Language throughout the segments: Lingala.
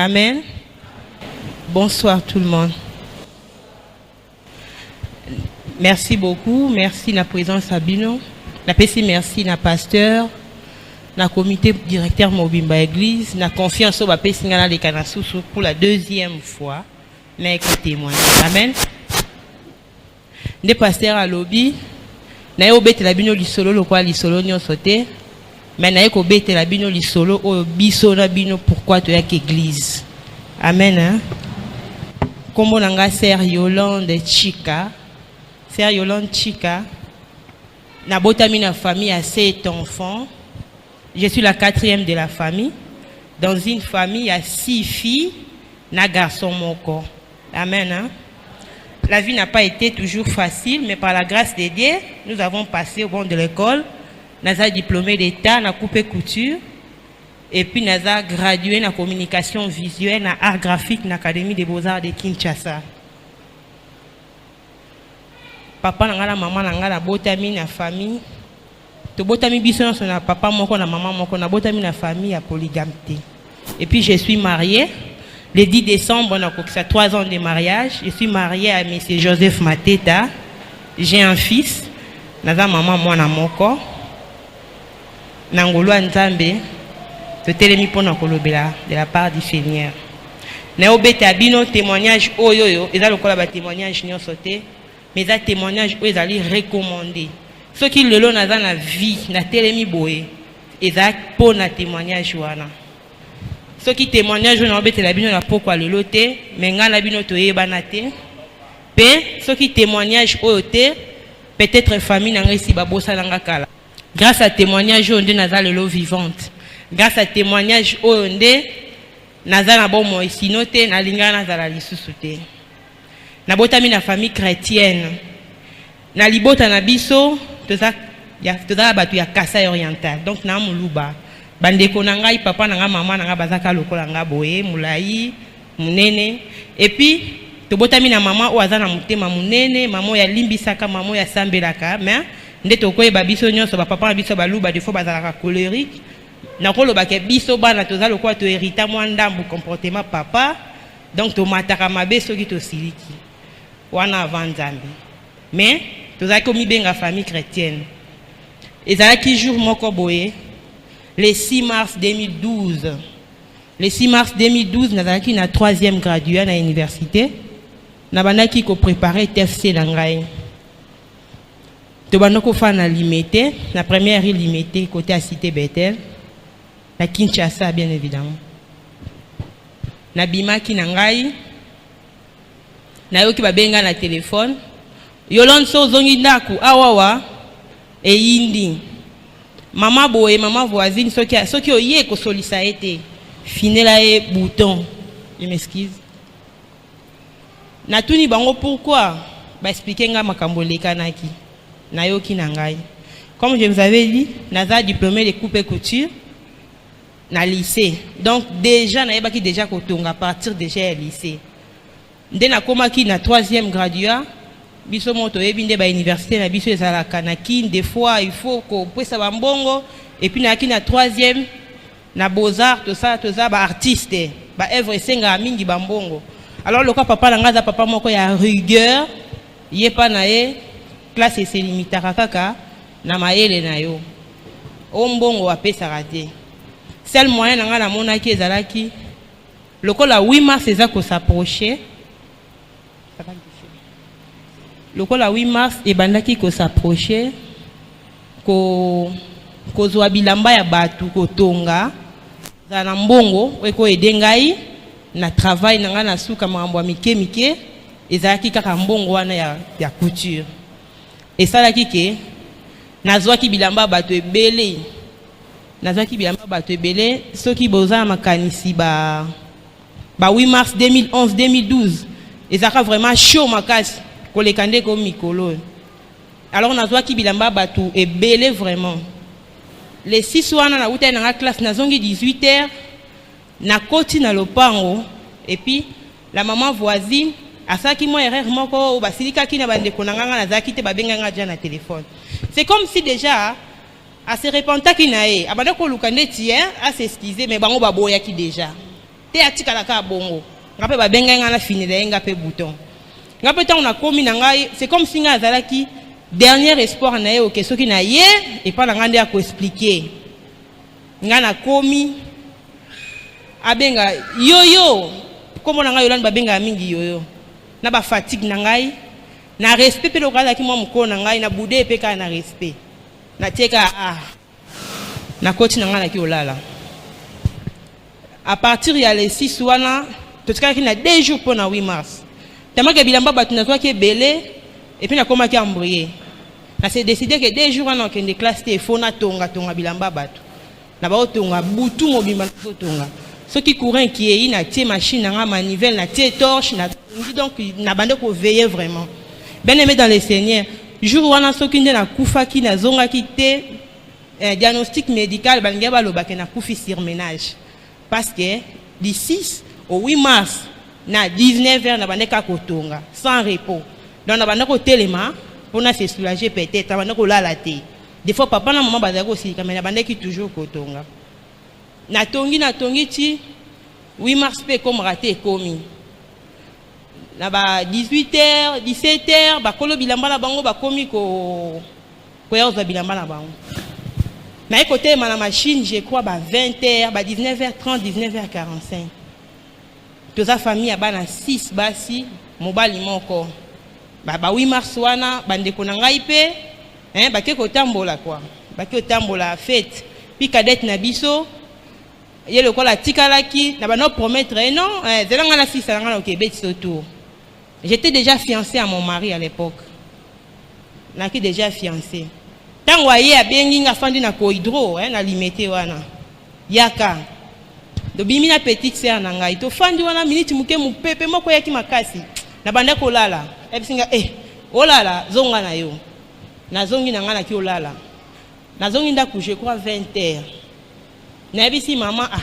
Amen. Bonsoir tout le monde. Merci beaucoup. Merci la présence à bino. La PC merci na pasteur, na comité directeur mobimba église, na confiance oyo bapesi nga naleka na susu pour la deuxième fois na ekotémoigner. Amen. Nde pasteur alobi naye obetela bino lisolo lokola lisolo nyonso te, mais naye kobetela bino lisolo oyo biso na bino pourquoi toyaki église. Amen, hein? Kombo na nga sœur Yolande Chika. Sœur Yolande Chika, nabotami na famille ya sept enfants. Je suis la quatrième de la famille, dans une famille ya six filles na garçon moko. Amen, hein? La vie n'a pas été toujours facile, mais par la grâce de Dieu, nous avons passé au banc de l'école. Naza diplômé d'État na coupe couture et puis naza gradué na communication visuelle na art graphique na Académie des Beaux-Arts de Kinshasa. Papa na nga na mama na nga, nabotami na famille, tobotami biso nyonso na papa moko na mama moko. Nabotami na famille ya polygame te. Et puis je suis mariée. Le 10 décembre, nakokisa 3 ans de mariage. Je suis mariée à monsieur Joseph Mateta. J'ai un fils. Naza mama mwana moko. Na ngolu ya Nzambe, totelemi mpona kolobela de la part du Seigneur. Nayobeta bino témoignage oyo oyo eza lokola batémoignage nyonso te, mais eza témoignage oyo ezali recommandé. Soki lelo naza na vie, natelemi boye, eza mpo na témoignage wana. Soki témoignage oyo naobetela bino na pokwa lelo te, mais ngai na bino toyebana te. Mpe soki témoignage oyo te, peut-être famille na ngai esi babosananga kala. Grâce à témoignage oyo nde naza lelo vivante. Grâce à témoignage oyo nde naza na bomoi, sinon te nalingaka nazala lisusu te. Nabotami na famille chrétienne. Na libota na biso toza na bato ya Kasai Oriental, donc na Moluba. Bandeko na ngai, papa na ngai, mama na ngai bazaka lokola ngai boye, molai, monene. Et puis tobotami na mama oyo aza na motema monene, mama oyo alimbisaka, mama oyo asambelaka. Mais nde tokoyeba biso nyonso, bapapa na biso Baluba, des fois bazalaka colérique. Nakolobaka biso bana toza lokola tohérita mwa ndambu comportement papa, donc tomataka mabe soki tosiliki wana avant Nzambe. Mais tozalaki komibenga famille chrétienne. Ezalaki jour moko boye, le 6 mars 2012. Le 6 mars 2012, nazalaki na troisième graduat na université. Nabandaki kopréparer TFC na ngai. Tobanda kofanda na Limete, na première rue Limete, côté ya Cité Betel, na Kinshasa bien évidemment. Nabimaki na ngai, nayoki babenga na telefone: "Yolande, so ozongi ndako awawa, eyindi mama boye, mama voisine, soki, soki oye kosolisa ye te, finela ye bouton." Je m'excuse. Natuni bango pourquoi. Baexpliquer ngai makambo elekanaki. Nayoki na ngai. Comme je vous avais dit, naza diplômé de coupe et couture na lycée, donc déjà nayebaki déjà kotonga à partir déjà ya lycée. Nde nakomaki na troisième graduat. Biso mo toyebi nde bauniversité na biso ezalaka na Kine, des fois il faut kopesa bambongo. Et puis nayaki na troisième na beaux-arts, tosala, toza baartiste, baœuvre esengaka mingi bambongo. Alors lokola papa na ngai aza papa moko ya rigueur, ye mpa na ye classe eselimitaka kaka na mayele na yo, o mbongo apesaka te. Seul moyen na ngai namonaki ezalaki lokola 8 mars eza kos'approcher, lokola 8 mars ebandaki kos'approcher, kozwa bilamba ya bato, kotonga, zala na mbongo oyo ekoaider ngai na travail na ngai na suka, makambo ya mike mike, ezalaki kaka mbongo wana ya couture. Esalaki ke nazwaki bilamba ya bato ebele, nazwaki bilamba ya bato ebele. Soki boza na makanisi, ba 8 mars 2011, 2012 ezalaka vraiment chaud makasi koleka nde ko mikolo oyo. Alors nazwaki bilamba ya bato ebele vraiment. Le 6 wana, nawutaki na nga classe, nazongi 18 heures, nakoti na lopango et puis la maman voisine asalaki mwa erreur moko oyo basilikaki na bandeko na nga. Nga nazalaki te, babengaki nga déjà na téléphone. C'est comme si déjà ase repentaki na ye, abanda koluka ndeti as'excuse, mais bango baboyaki déjà. Te, atikala kaka bongo. Nga mpe babengai ngai, nafinela ye nga mpe bouton. Nga mpe ntango nakomi na ngai, c'est comme si ngai azalaki dernier espoir na ye. Oke, soki na ye epai na ngai nde akoexpliquer. Ngai nakomi, abenga yoyo. Nkombo na ngai Yolande, babengaka mingi yoyo. Na bafatigue na ngai, na respect mpe lokola azalaki mwa mokolo na ngai, na bude mpe kaka na respect, natie kaka. Ah, nakoti na ngai, naki olala. À partir ya le 6 wana, totikalaki na 2 jours mpo na 8 mars. Tamaki bilamba bato nazwaki ebele et puis nakomaki embrouillé. Na se décidé que 2 jours wana okende classe te, efo natongatonga bilamba bato na baotonga butu mobimba. Nazotonga, soki courant ekei, natie machine na nga manivelle, natie torche, natongi. Donc nabandi koveiller vraiment. Bien aimé dans le Seigneur, jour wana soki nde nakufaki, nazongaki te. Diagnostic médical, balingi balobake nakufi surmenage, parce que du 6 au 8 mars na 19 heures nabandi kaka kotonga sans repos. Donc nabandi kotelema mpona se soulager peut-être, nabandi kolala te. Des fois papa na mama bazalaki kosilika, mais nabandaki toujours kotonga. Natongi, natongi ti 8 mars mpe ekomaka te. Ekomi na ba 18 heures, 17 heures, bakolo bilamba na bango bakomi koya kozwa bilamba na bango. Naye kotelema na machine, je crois ba 20 heures, ba 19 heures 30, 19 heures 45. Toza famille ya bana 6, basi, mobali moko. Ba 8 mars wana, bandeko na ngai mpe, hein, bake kotambola kwa, bake kotambola fête. Puis cadette na biso, ye lokola atikalaki na bano promettre ye non, eh, zela ngai nasisa na ngai na okebetisa tour. J'étais déjà fiancée à mon mari à l'époque, naki déjà fiancée. Ntango aye, abengi nga, afandi na Cohydro, eh, na Limete wana. Yaka, tobimi na petite sœur na ngai, tofandi wana miniti moke, mopepe moko eyaki makasi, na banda kolala. Ayebisi nga: "Eh, olala, zonga na yo." Nazongi na ngai, naki olala. Nazongi ndako, je crois 20 heures. Nayebisi mama: "Ah,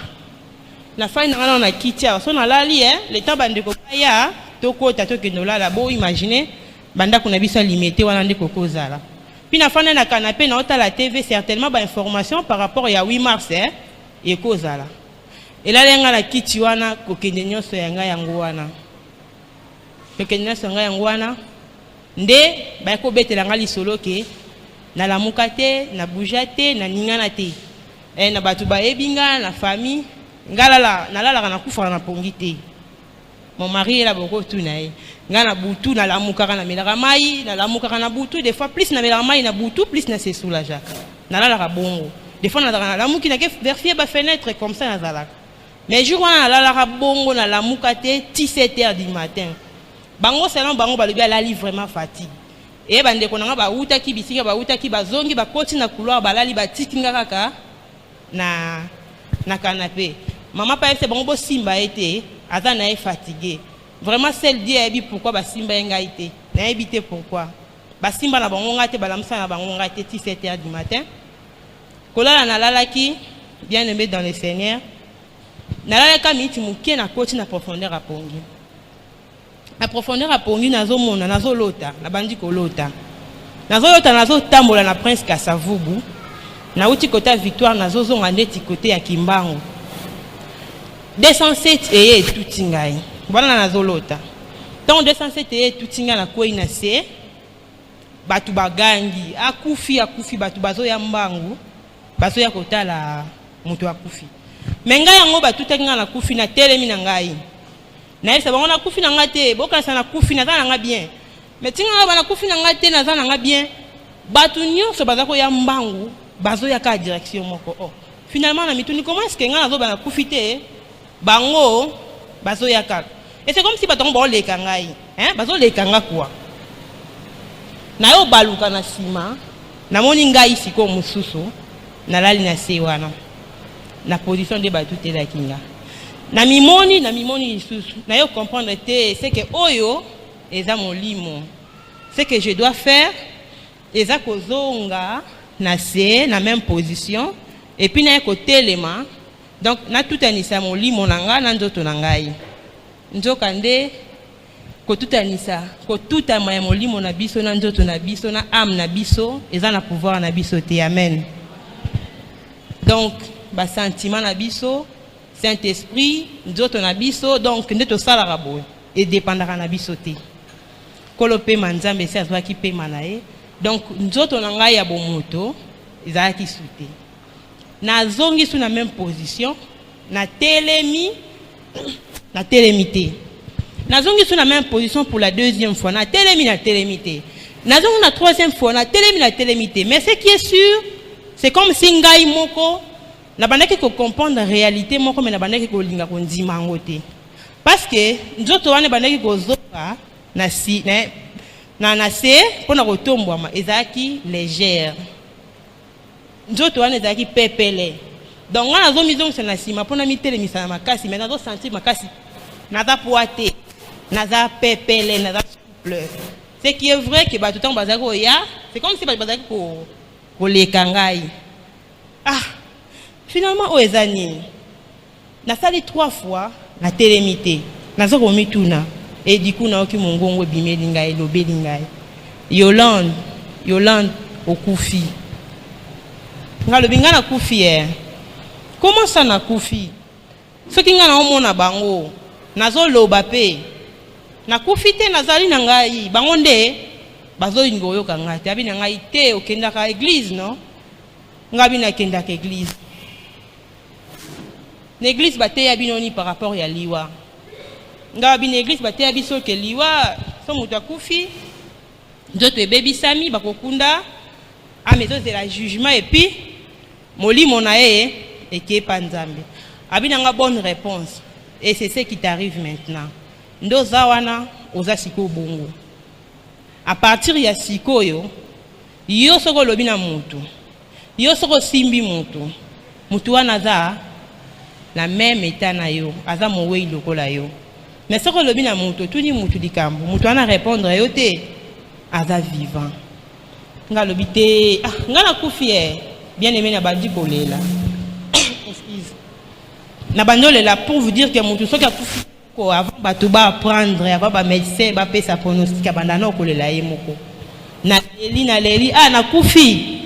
nafandi na ngai nano na kiti awa, so nalali, eh, le temps bandeko baya, tokota, tokende olala." Bo imagine bandako na biso ya Limete wana nde kokozala. Puis nafandi na canapé, naotala TV, certainement bainformation par rapport ya 8 mars, eh, ekozala. Elali ngai na kiti wana, kokende nyonso ya ngai yango wana, kokende nyonso ya ngai yango wana. Nde baya kobetela ngai lisolo ke nalamuka te, nabuja te, naningana te. Na bato bayebi nga na famille, nga lala, nalalaka, nakufaka na pongi te. Mon mari yela bokotuna ye. Nga na butu nalamukaka, namelaka mai, nalamukaka na butu. Des fois plus namelaka mai na butu, plus na se soulageaka. Nalalaka bongo. Des fois nazalaka, nalamuki, nake vérifier bafenêtre, comme ça nazalaka. Mais jour wana nalalaka bongo, nalamuka te ti 7 heures du matin. Bango, selon bango, balobi alali vraiment fatigue. E bandeko na nga bawutaki bisika bawutaki, bazongi, bakoti na couloir, balali, batiki nga kaka na canapé. Mama pa yebisa bango bosimba ye te, aza na ye fatigué vraiment. Seul Dieu ayebi pourquoi basimba ye ngai te. Nayebi te pourquoi basimba na bango ngai te, balamusa na bango ngai te ti 7 heures du matin. Kolala nalalaki, bien aimé dans le Seigneur, nalalaka miniti moke, nakoti na profondeur ya pongi. Na profondeur ya pongi, nazomona, nazolota, nabandi kolota, nazolota nazotambola na Prince Kasavubu. Nauti kota Victoire, nazozonga ndeti kote ya Kimbangu. 207 eye etuti ngai wana. Na nazolota, ntango 207 eye etuti ngai, nakwei na se. Bato bagangi: "Akufi, akufi!" Bato bazoya mbangu, bazoya kotala moto akufi. Me ngai yango batutaki ngai, nakufi. Natelemi na ngai, nayebisa bango: "Nakufi na ngai te, bokanisa nakufi, naza na ngai bien. Me tinga ngai ba nakufi na ngai te, naza na ngai bien." Bato nyonso baza koya mbangu, bazoya kaka direction moko. Oh, finalement na mituni: comment est ce que ngai nazoba nakufi te, bango bazoya kaka? Et c'est comme si bato yango baoleka ngai, hein? Bazoleka nga kwa nayo. Baluka na nsima, namoni ngai sikoyo mosusu nalali na se wana na position nde batutelaki nga. Na mimoni, na mimoni lisusu, nayo comprendre te. C'est que oyo eza molimo. Ce que je dois faire eza kozonga na se na même position et puis naye kotelema. Donc natutanisa molimo na ngai na nzoto na ngai. Nzoka nde kotutanisa, kotutama ya molimo na biso na nzoto na biso na âme na biso eza na pouvoir na biso te. Amen. Donc basentiment na biso Saint Esprit, nzoto na biso, donc nde tosalaka boye, edépendaka na biso te. Nkolo pema Nzambe esi azwaki pema na ye, donc nzoto na ngai ya bomoto ezalaki su te. Nazongi su na même position, natelemi, natelemi te. Nazongi su na même position pour la deuxième fois, natelemi, natelemi te. Nazongi na troisième fois, natelemi, natelemi te. Mais ce qui est sûr, c'est comme si ngai moko nabandaki kocomprendre réalité moko, mais nabandaki kolinga kondima yango te, parce que nzoto wana ebandaki kozonga na, si, na se mpona kotombwama, ezalaki légère, nzoto wana ezalaki pepele. Donc ngai nazomizongisa na nsima mpona mitelemisa na makasi, mais nazosentir makasi naza poids te, naza pepele, naza souple. Ce qui est vrai que bato, ntango bazalaki koya, c'est comme si bato bazalaki koleka ngai. Ah, finalement oyo eza nini? Nasali trois fois, natelemi te. Naza komituna e du coup nayoki mongongo ebimeli ngai, elobeli ngai: "Yolande, Yolande, okufi." Ngai alobi: "Ngai nakufi e? Comment ça nakufi? Soki ngai naomona bango, nazoloba mpe nakufi te, nazali na ngai, bango nde bazolinga oyoka ngai te." Abi na ngai: "Te, okendaka église, no?" Ngai abi: "Nakendaka église." "Na église bateya bino nini par rapport ya liwa?" Ngai abi: "Na église bateya biso ke liwa, so moto akufi, nzoto ebebisami, bakokunda, âme ezozela jugement et puis molimo na ye ekepa Nzambe." Abi na nga: "Bonne réponse, et c'est ce qui t'arrive maintenant. Nde oza wana, oza sikoyo bongo. À partir ya sikoyo, yo soki olobi na motu, yo soki osimbi motu, motu wana aza na même état na yo, aza mowei lokola yo. Mais soki olobi na motu, otuni motu likambo, motu wana répondre yo te, aza vivant." Nga alobi: "Te, ah, nga nakufi e?" Bien aimé, na bandi kolela. Excuse, na bandi olela pour vous dire que motu soki akufi ko, avant bato baapprendre, avant bamédecin bapesa pronostic, abanda na okolela ye moko. Naleli, naleli: "Ah, nakufi?"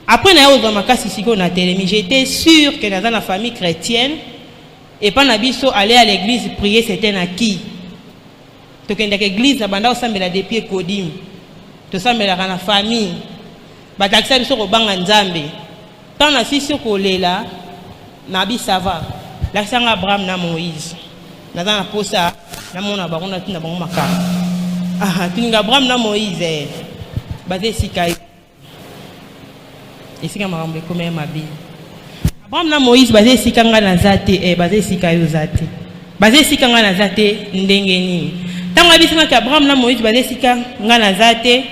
Après na ye ozwa makasi, sikoyo natelemi. J'étais sûr que naza na famille chrétienne. Epa na biso, aller à l'église prier, c'était na qui tokendaka église, abanda kosambela depuis ekodimi. Tosambelaka na famille, batakisa biso kobanga Nzambe. Ntango nasisi kolela, nabi: "Ça va, lakisanga Abraham na Moïse, naza na posa namona bango, natuna bango makambo." Ah, tuninga Abraham na Moïse, eh, baza esika esika makambo ekoma ya mabe. Abraham na Moïse baza esika ngai naza te? Eh, baza esika yo oza te. Baza esika ngai naza te ndenge nini? Ntango ayebisangaki Abraham na Moïse baza esika ngai naza te,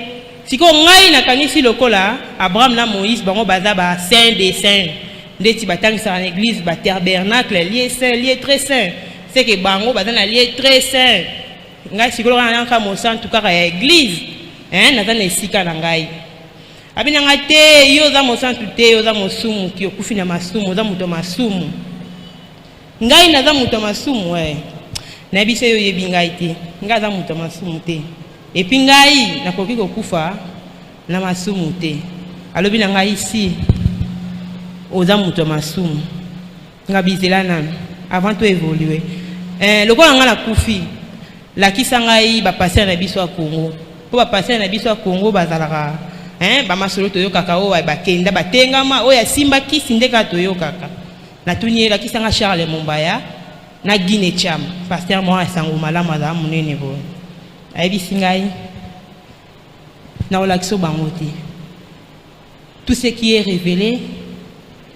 sikoyo ngai nakanisi lokola Abraham na Moïse bango baza ba saint des saints, ndeti batangisaka na église batabernacle, lieu saint, lieu très saint, c'est que bango baza na lieu très saint. Ngai sikoyo kaka naka mosantu kaka ya église, hein, naza na esika na ngai. Abi na ngai: "Te, yo oza mosantu te, yo oza mosumuki, okufi na masumu, oza moto ya masumu." Ngai naza moto ya masumu? E, nayebi se yo oyebi ngai te. Ngai aza moto ya masumu te, et puis ngai nakoki kokufa na masumu te. Alobi na ngai: "Si, oza moto ya masumu." Nga bizela nanu avant to évolue. Eh, lokola ngai nakufi, lakisa ngai bapasteur na biso ya Congo, mpo bapasteur na biso ya Congo bazalaka, hein, bamasolo toyokaka oyo bakenda batengama, oyo asimba kisi nde kaka toyokaka. Natuni ye: "Lakisa nga Charles Mombaya na Guine Cham, pasteur moko ya sango malamu, azala monene boye." Ayebisi ngai: "Nakolakisa bango te. Tout ce qui est révélé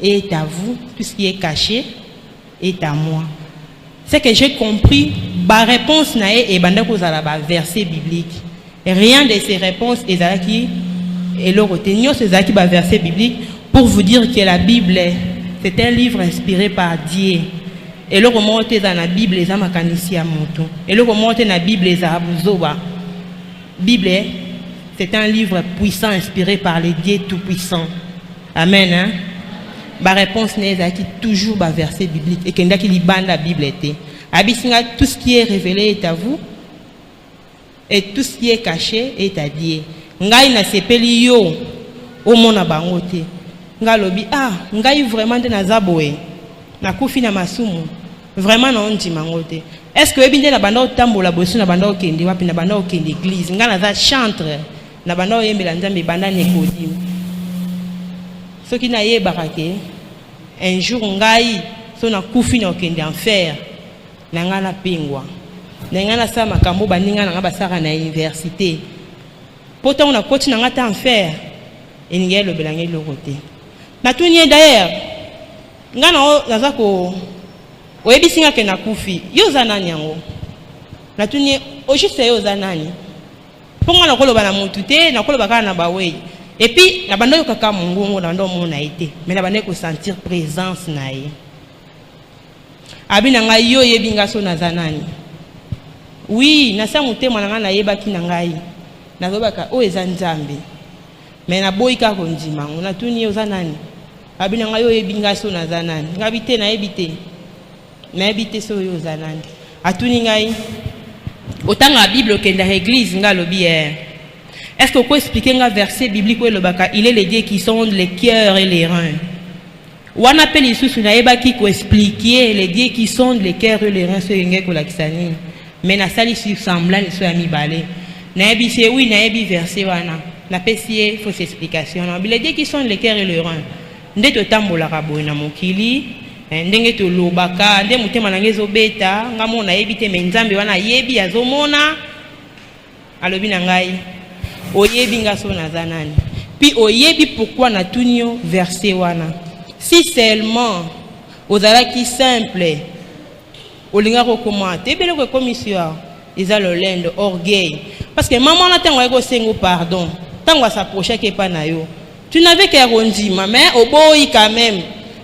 est à vous, tout ce qui est caché est à moi." C'est que j'ai compris, ba réponse na ye ebanda kozala baverset biblique. Rien de ces réponses ezalaki eloko te, nyonso ezalaki baverset biblique, pour vous dire que la Bible, c'est un livre inspiré par Dieu. Eloko moko te eza na Bible eza makanisi ya moto, eloko moko te na Bible ezala bozoba. Bible, c'est un livre puissant, inspiré par le Dieu tout-puissant. Amen, hein? Baréponse na ye ezalaki toujours baverset biblique, ekendaki libanda Bible te. Ayebisi nga: "Tout ce qui est révélé est à vous et tout ce qui est caché est à Dieu." Ngai nasepeli, yo omona bango te. Ngai alobi: "Ah, ngai vraiment nde naza boye." Nakufi na masumu. Vraiment na ondima yango te. Est ce que oyebi nde na banda otambola boye so na banda okende wapi? Na banda okende église. Nga naza chantre. Na banda oyembela Nzambe banda Nekodim. Soki nayebaka ke un jour ngai so nakufi na okende enfer, na ngai napengwa. Na ngai nasala makambo baninga na ngai basalaka na université. Po ntango nakoti na ngai ta enfer, elingi elobela ngai eloko te. Natuni ye d'ailleurs, ngai na naza ko oyebisi nga ke nakufi, yo oza nani yango? Natuni ye au juste, yo oza nani? Mpo ngai nakoloba na motu te, nakoloba kaka na bawei. Et puis na banda oyokaka mongongo, na banda omona ye te, mais na bandaki kosentir présence na ye. Abi na ngai: yo oyebi nga so naza nani? Oui, nasa motema na ngai nayebaki na ngai nazobaka oyo eza Nzambe, mais naboyi kaka kondima yango. Natuni ye: oza nani? Abi na ngai: yo oyebi ngai so naza nani? Ngai bi te, nayebi te, nayebi te so oyo oza nani. Atuni ngai: otangaka Bible, okendaka église? Ngai alobi: eh. Est ce que okoexpliquer nga verset biblique oyo elobaka: il est le Dieu qui sonde les cœurs et les reins? Wana mpe lisusu nayebaki koexpliquer le Dieu qui sonde les cœurs et les reins soki ngai kolakisa nini, mais nasali sur semblant. Liso ya mibale, nayebisi ye: oui, nayebi verset wana. Napesi ye fausse explication na le Dieu qui sonde les cœurs et les reins. Nde totambolaka boye na mokili, ndenge tolobaka, nde motema na ngai ezobeta, nga mo nayebi te, mais Nzambe wana ayebi, azomona. Alobi na ngai: oyebi nga so naza nani, puis oyebi pourquoi natuni yo verset wana. Si seulement ozalaki simple, olingaki okoma te. Ebeloko ekomisi yo awa eza lolendo, orgueil, parce que mama wana, ntango ayaki kosenga pardon, ntango as'approchaki epa na yo, tu n'avais que ya kondima, mais oboyi quand même.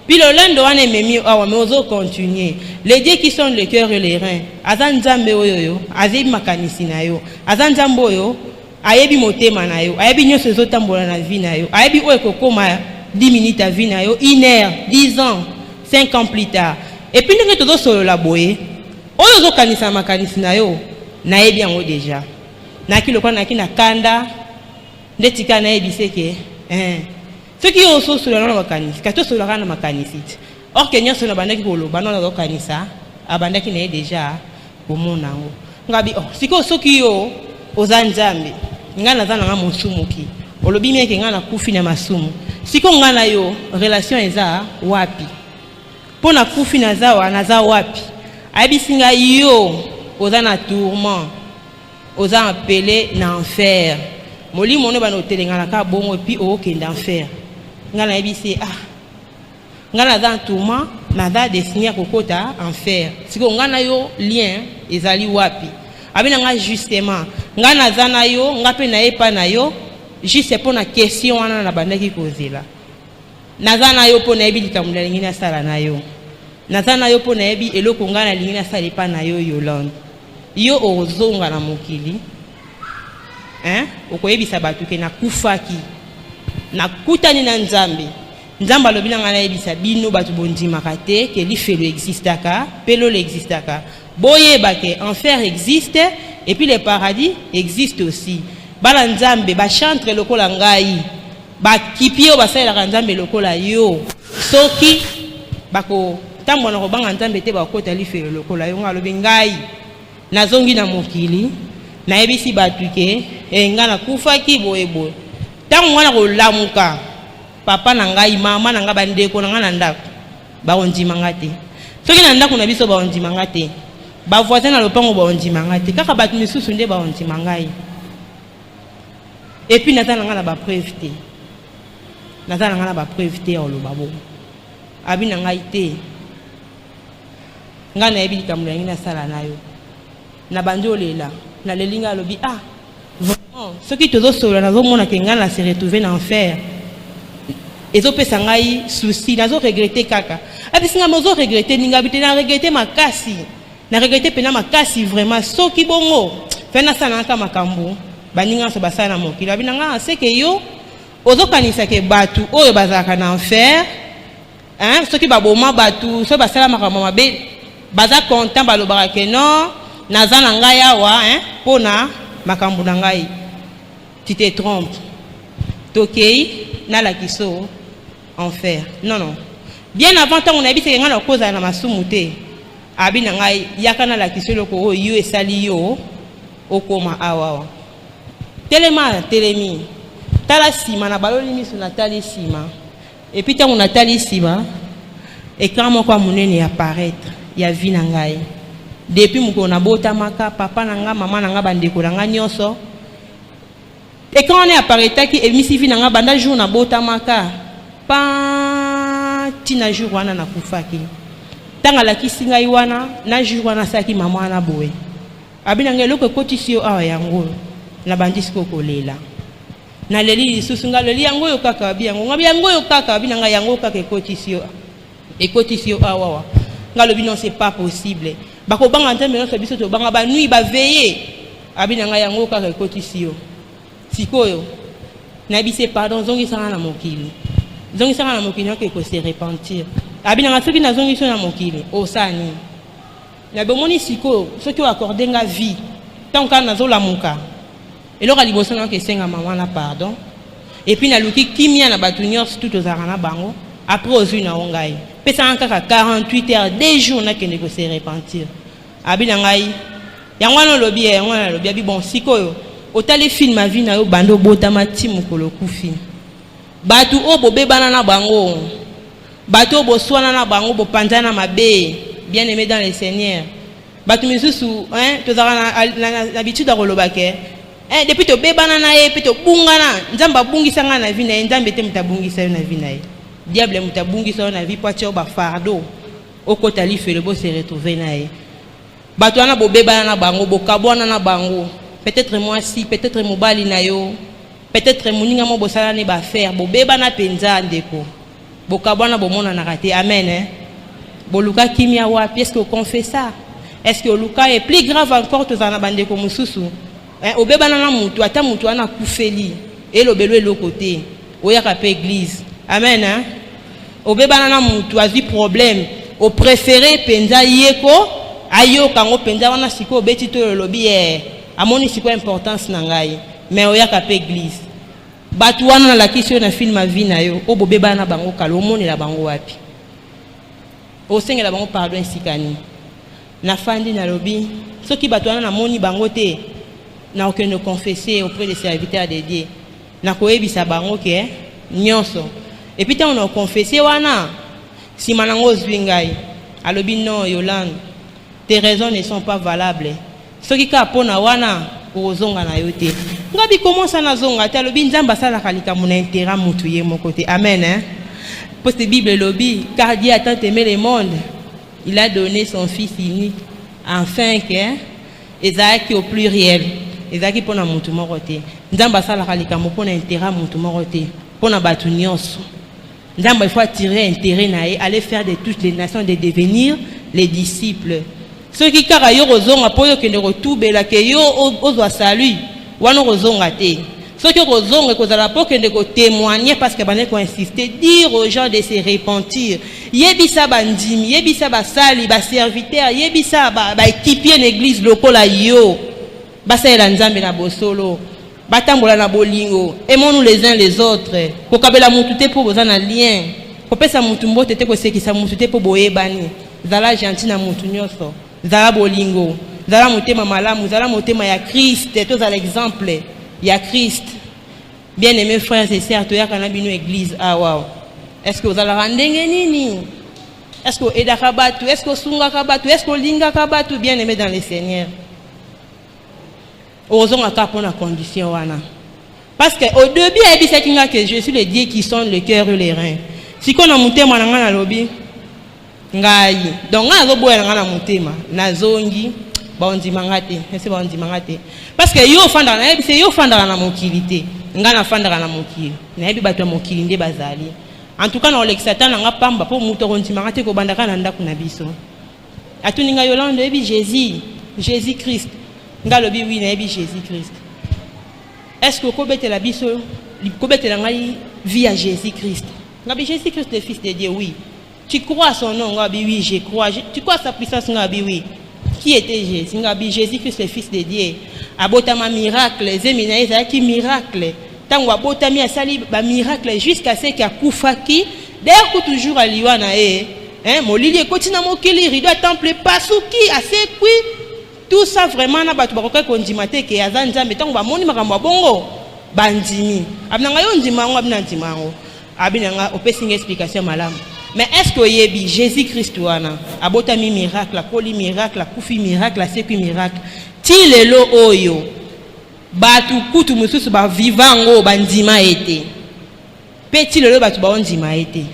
Puis lolendo wana ememi yo awa, mais ozocontinue. Le Dieu qui sonde le cœur et les reins aza Nzambe oyo oyo ayebi makanisi na yo, aza Nzambe oyo ayebi motema na yo, ayebi nyonso ezotambola na vie na yo, ayebi oyo ekokóma 10 minutes ya vie na yo, une heure, 10 ans, 5 ans plus tard. Et puis ndenge tozosolola boye, oyo ozokanisa makanisi na yo, nayebi yango déjà. Nayaki lokola nayaki na kanda nde tika nayebisi ke soki yo ososolola na makanisi, kasi tosololaka na makanisi te, or ke nyonso na bandaki koloba no nazokanisa, abandaki na ye déjà komona yango. Ngabi: oh, sikoyo soki yo oza Nzambe, ngai naza nanga mosumuki, olobi mieke ngai nakufi na masumu, sikoyo ngai na yo relation eza wapi? Mpo nakufi, naza wa, naza wapi? Ayebisi ngai: yo oza na tourment, oza appelé na enfer, molimo ono bana otelenganaka bongo, et puis okokende enfer. Ngai nayebisi ye: ah, ngai naza en tourment, naza destiné ya kokota enfer, sikoyo ngai na yo lien ezali wapi? Abi na ngai: justement, ngai naza na yo, ngai mpe nayepa na yo juste mpo na question wana nabandaki kozela. Naza na yo mpo nayebi likambo nalingi nasala na yo. Naza na yo mpo nayebi eloko ngai nalingi nasala epa na yo, Yolande. Yo ozonga na mokili, hein? Okoyebisa bato ke nakufaki, nakutani na Nzambe. Nzambe alobi na ngai nayebisa bino bato bondimaka te ke lifelo existaka mpe lolo existaka, boyeba ke enfer existe et puis le paradis existe aussi. Bana Nzambe, bachantre lokola ngai, bakipi oyo basalelaka Nzambe lokola yo, soki bakotambola na kobanga Nzambe te, bakota lifelo lokola yo. Ngai alobi: ngai nazongi na mokili, nayebisi bato ke ngai nakufaki boyeboye. Ntango ngai nakolamuka, papa na ngai, mama na ngai, bandeko na ngai na ndako bakondima nga te. Soki na ndako na biso bakondima nga te, bavoisin na lopango bakondima nga te, kaka bato misusu nde bakondima ngai. Et puis naza na ngai na bapreuve te, naza na ngai na bapreuve te ya koloba bongo. Abi na ngai: te, ngai nayebi likambo nalingi nasala na yo. Na bandi olela, naleli. Ngai alobi: ah, vraiment, soki tozosolola, nazomona ke ngai na se retrouve na enfer, ezopesa ngai souci, nazoregretter kaka. Abisi ngai: ozoregretter ninga? Abi te, na regretter makasi, na regretter mpena makasi vraiment. Soki bongo fe nasala naka makambo baninga nyonso basala na mokili. Abi na ngai: aseke yo ozokanisa ke bato oyo bazalaka na enfer, hein, soki baboma bato, soki basala makambo mabe, baza content, balobaka ke non, naza na ngai awa, hein, mpo na makambo na ngai. Tu te trompes. Tokei, nalakisa enfer. Non, non, Bien avant ntango nayebisaki ngai nakozala na masumu te, abi na ngai yaka nalakisa eloko oyo yo esali yo okoma awawa. Telema, telemi, tala nsima. Na baloli miso, natali nsima. Et puis ntango natali nsima, écran moko ya monene ya apparaître ya vie na ngai depuis mokolo nabotamaka, papa na ngai, mama na ngai, bandeko na ngai nyonso. Écran wana apparaîtaki, emisi vie na ngai banda jour nabotamaka pa ntina jour wana nakufaki. Ntango alakisi ngai wana, na jour wana asalaki mama wana boye, abi na ngai eloko ekotisi yo awa yango. Nabandi sikoyo kolela, naleli lisusu. Ngai leli yango oyo kaka, abi yango, ngabi yango oyo kaka, abi na ngai yango kaka ekotisi yo, ekotisi yo awawa. Ngai alobi: "Non, c'est pas possible." Bakobanga Nzambe nyonso, biso tobanga banuit, baveillée. Abi na ngai yango kaka ekotisi yo. Sikoyo nayebisi: "Pardon, zongisanga na mokili, zongisanga na mokili, oke kose repentir." Abi na ngai: "Soki nazongisi yo na mokili, osala nini?" Na bomoni sikoyo, soki oaccorde nga vie, ntango kaka nazolamuka, eloko ya liboso nayoka esenga mama na pardon, et puis naluki kimia na bato nyonso tu tozalaka na bango. Après ozwi na yo ngai, pesanga kaka 48 heures, 2 jours, nakende kose repentir. Abi na ngai: "Yango wana olobi, yango wana alobi." Abi: "Bon, sikoyo otali film ya vie na yo banda obotama ti mokolo okufi. Bato oyo bobebana na bango, bato oyo boswana na bango, bopanzana mabe." Bien aimé dans le Seigneur, bato misusu, tozalaka na habitude ya koloba ke depuis tobebana na ye mpe tobungana, Nzambe abungisa ngai na vie na ye. Nzambe te moto abungisa yo na vie na ye, diable moto abungisa yo na vie mpo atia yo bafardeau, okota lifelo, bose retrouve na ye. Bato wana bobebana na bango, bokabwana na bango, peut-être mwasi, peut-être mobali na yo, peut-être moninga mo bosala ne baaffaire, bobebana mpenza, ndeko, bokabwana, bomonanaka te. Amen, eh? Boluka kimia wapi? Est ce que oconfessa? Est ce que oluka ye? Plus grave encore, tozala na bandeko mosusu, eh, obebana na motu, ata motu wana akufeli, elobelo eloko te, oyaka mpe église. Amen, eh? Obebana na motu, azwi problème, opréféré mpenza ye ko ayoka yango mpenza wana. Sikoyo obeti to olobi ye amoni sikoyo importance na ngai, mais oyaka mpe église. Bato wana nalakisi yo na film ya vie na yo oyo bobebana na bango kala, omonela bango wapi? Osengela bango pardon esika nini? Nafandi, nalobi: soki bato wana namoni bango te, nakokende confesser auprès des serviteurs de Dieu, nakoyebisa bango ke nyonso. Et puis ntango nakonfesse wana, nsima nango ozwi ngai, alobi: "Non, Yolande, tes raisons ne sont pas valables. Soki kaka mpo na wana, okozonga na yo te." Ngabi: "Komosa nazonga te?" Alobi: "Nzambe asalaka likambo na intérêt mutu ye moko te." Amen, hein? Parce que Bible elobi: "Car Dieu a tant aimé le monde, il a donné son fils unique afin que." Ezalaki au pluriel, ezalaki mpo na mutu moko te. Nzambe asalaka likambo mpo na intérêt mutu moko te, mpo na bato nyonso. Nzambe, il faut attirer intérêt na ye: aller faire de toutes les nations, de devenir les disciples. Soki kaka yo kozonga mpo yo okende kotubela ke yo ozwa salut wana, okozonga te. Soki okozonga, ekozala mpo okende kotémoigner, parce que bandeki koinsiste: "Dire aux gens de se repentir." Yebisa bandimi, yebisa basali, baserviteur, yebisa baéquipier na église lokola yo, basalela Nzambe na bosolo, batambola na bolingo. Aimons-nous les uns les autres. Kokabela mutu te mpo boza na lien, kopesa mutu mbote te, kosekisa mutu te mpo boyebani. Zala gentil na mutu nyonso, zala bolingo, zala motema malamu, zala motema ya Christ. Tozala exemple ya Christ. Bien aimé frères et sœurs, toyaka na bino église awa. Est ce que ozalaka ndenge nini? Est ce que oaidaka bato? Est ce que osungaka bato? Est ce que olingaka bato? Bien aimé dans le Seigneur, ozonga kaka mpo na condition wana, parce que au début ayebisaki nga que je suis le Dieu qui sonde le cœur et les reins. Sikoyo na motema na ngai nalobi ngai, donc ngai nazoboya na ngai na motema, nazongi, baondima nga te, ese baondima nga te, parce que yo ofandaka, nayebi se yo ofandaka na mokili te, ngai nafandaka na mokili, nayebi bato ya mokili nde bazali. En tout cas na kolekisa ta na nga pamba mpo moto akondimanga te. Kobandaka na ndako na biso, atuni ngai: "Yolande, oyebi Jésus, Jésus Christ?" Ngai alobi: "Oui, nayebi Jésus Christ." "Est ce que okobetela biso, kobetela ngai vie ya Jésus Christ?" Ngabi: "Jésus Christ, le Fils de Dieu, oui." "Tu crois à son nom?" Ngabi: "Oui, je crois." "Tu crois à sa puissance?" Ngabi: "Oui." "Qui était Jésus?" Ngabi: "Jésus Christ, le Fils de Dieu, abotama miracle, zemi na ye ezalaki miracle. Ntango abotami, asali bamiracle jusqu'à ce ke akufaki." D'ailleurs kutu jour ya liwa na ye, hein, molili ekoti na mokili, rideau ya temple epasuki, asekwi. Tout ça vraiment, na bato bakokaki kondima te ke aza Nzambe. Ntango bamoni makambo ya bongo, bandimi. Abi na ngai: yo ndima yango? Abi na ndima yango. Abi na ngai: opesi ngai explication malamu, mais est ce que oyebi Jésus Christ wana abotami miracle, akoli miracle, akufi miracle, asekwi miracle? Ti lelo oyo bato kutu mosusu baviva yango, bandima ye te. Mpe ti lelo bato baondima ye te,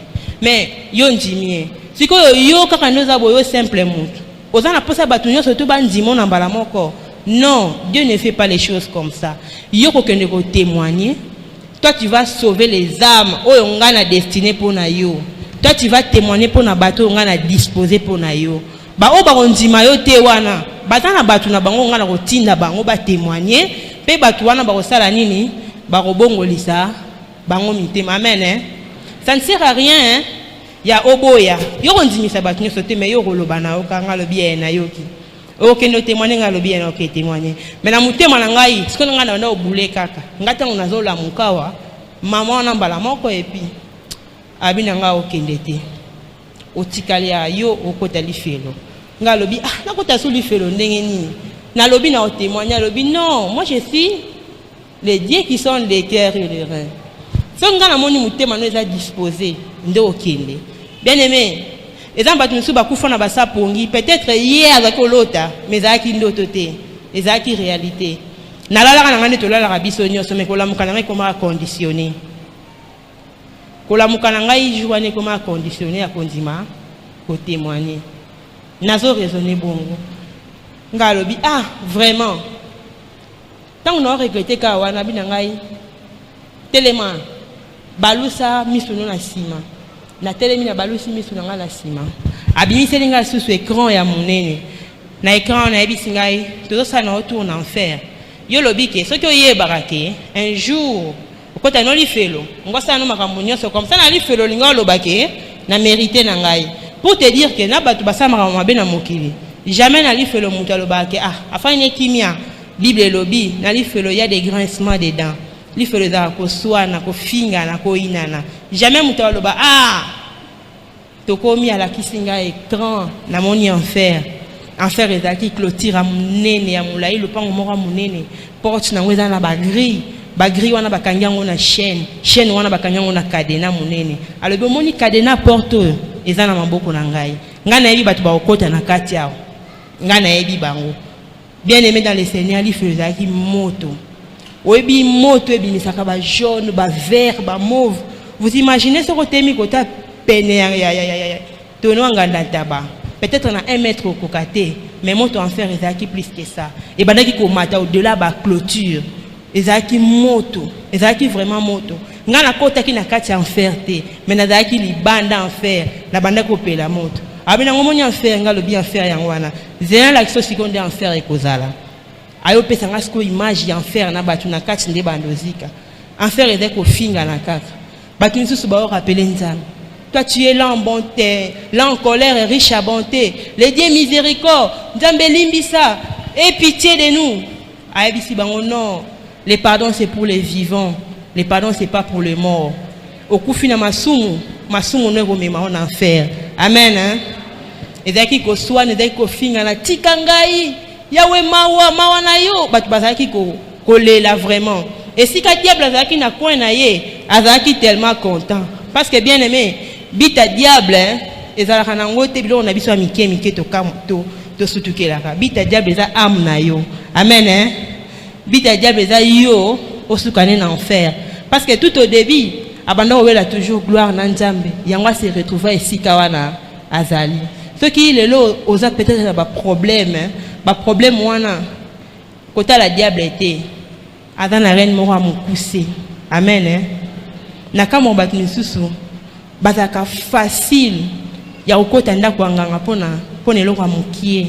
mais yo ndimi ye. Sikoyo yo kaka nde oza boye, yo simple motu, oza na mposa bato nyonso to bandima na mbala moko? Non, Dieu ne fait pas les choses comme ça. Yo kokende kotémoigner, toi tu vas sauver les âmes oyo ngai na destiné mpo na yo. Toi tu vas témoigner mpo na bato oyo ngai na disposé mpo na yo. Baoyo bakondima yo te wana, baza na bato na bango ngai na kotinda bango batémoigner. Mpe bato wana bakosala nini? Bakobongolisa bango mitema. Amen, hein? Ça ne sert à rien, hein? Ya oboya yo kondimisa bato nyonso te, mais yo koloba na yo kanga, alobi ye nayoki, okende otémoigne. Ngai alobi ye na oke témoigne, mais na motema na ngai sikoyo ngai na banda obule kaka. Ngai ntango nazolamuka awa, mama wana mbala moko epi abi na ngai: okende te, otikali ya yo, okota lifelo. Ngai alobi: ah, nakota so lifelo ndenge nini? Nalobi na otémoigne. Alobi: non, moi je suis le Dieu qui sonde les cœurs et les reins. Soki ngai namoni motema no eza disposé, nde okende. Bien aimé, eza bato mosusu bakufa na basapongi. Peut-être ye azalaki kolota, mais ezalaki ndoto te, ezalaki réalité. Nalalaka na ngai nde tolalaka biso nyonso, mais kolamuka na ngai ekomaka conditionné. Kolamuka na ngai jour wana ekomaka conditionné ya kondima kotémoigne. Nazo raisonne bongo, ngai alobi: ah vraiment, ntango na oregrete kaka wana, abi na ngai: telema, balusa miso no na nsima. Natelemi, na balusi miso na ngai na nsima. Abimiseli ngai lisusu écran ya monene. Na écran wana ayebisi ngai: tozosala na retour na enfer. Yo olobi ke soki oyebaka ke un jour okota no lifelo, ngosala no makambo nyonso comme ça na lifelo, olingi oloba ke na mérité na ngai. Pour te dire ke na bato basala makambo mabe na mokili, jamais na lifelo moto alobaka ke ah, afandi ne kimia. Bible elobi na lifelo ya des grincements de dents. Lifelo ezalaka koswana, kofingana, koyinana. Jamais moto aloba: ah, tokomi. Alakisi ngai écran, namoni enfer. Enfer ezalaki clôture ya monene, ya molai, lopango moko ya monene. Porte nango eza na bagrille. Bagrille wana bakangi yango na chaîne, chaîne wana bakangi yango na cadenas monene. Alobi: omoni cadenas porte oyo eza na maboko na ngai. Ngai nayebi bato bakokɔta na kati awa, ngai nayebi bango. Bien aimé dans le Seigneur, lifelo ezalaki moto. Oyebi moto ebimisaka bajaune, bavert, bamauve. Vous imaginez soki otemi kota pene ya tono ya nganda ntaba, peut-être na 1 mètre okoka te. Mais moto enfer ezalaki plus que ça, ebandaki komata au-delà baclôture. Ezalaki moto, ezalaki vraiment moto. Ngai nakotaki na kati ya enfer te, mais nazalaki libanda enfer, nabandaki kopela moto. Abi nango: moni enfer? Ngai alobi: enfer yango wana. Zela nalakisa sikoyo nde enfer ekozala. Ayopesa ngai sikoyo image ya enfer na bato na kati nde bandozika. Enfer ezali kofingana kaka. Bato misusu baorapele Nzambe: toi tu es lent en bonté, lent en colère et riche à bonté, le Dieu miséricorde, Nzambe limbisa, aie pitié de nous. Ayebisi bango: non, le pardon c'est pour les vivants, le pardon c'est pas pour les morts. Okufi na masumu, masumu no ekomema yo na enfer. Amen, hein? Ezalaki koswana, ezalaki kofingana: tika ngai, Yawe, mawa, mawa na yo. Bato bazalaki kolela vraiment. Esika diable azalaki na coin na ye, azalaki tellement content, parce que bien aimé, bita diable, hein, ezalaka nango te biloko na biso ya mike mike tosutukelaka. Bita diable eza âme na yo. Amen, hein? Bita diable eza yo osukane na enfer, parce que tout au début abanda kowela toujours gloire na Nzambe. Yango ase retrouva esika wana azali. Soki lelo oza peut-être na baproblème, baproblème wana, kotala diable te, aza na reine moko ya mokuse. Amen, hein? Na kamwa bato misusu bazalaka facile ya kokɔta ndako ya nganga mpona eloko ya mokie.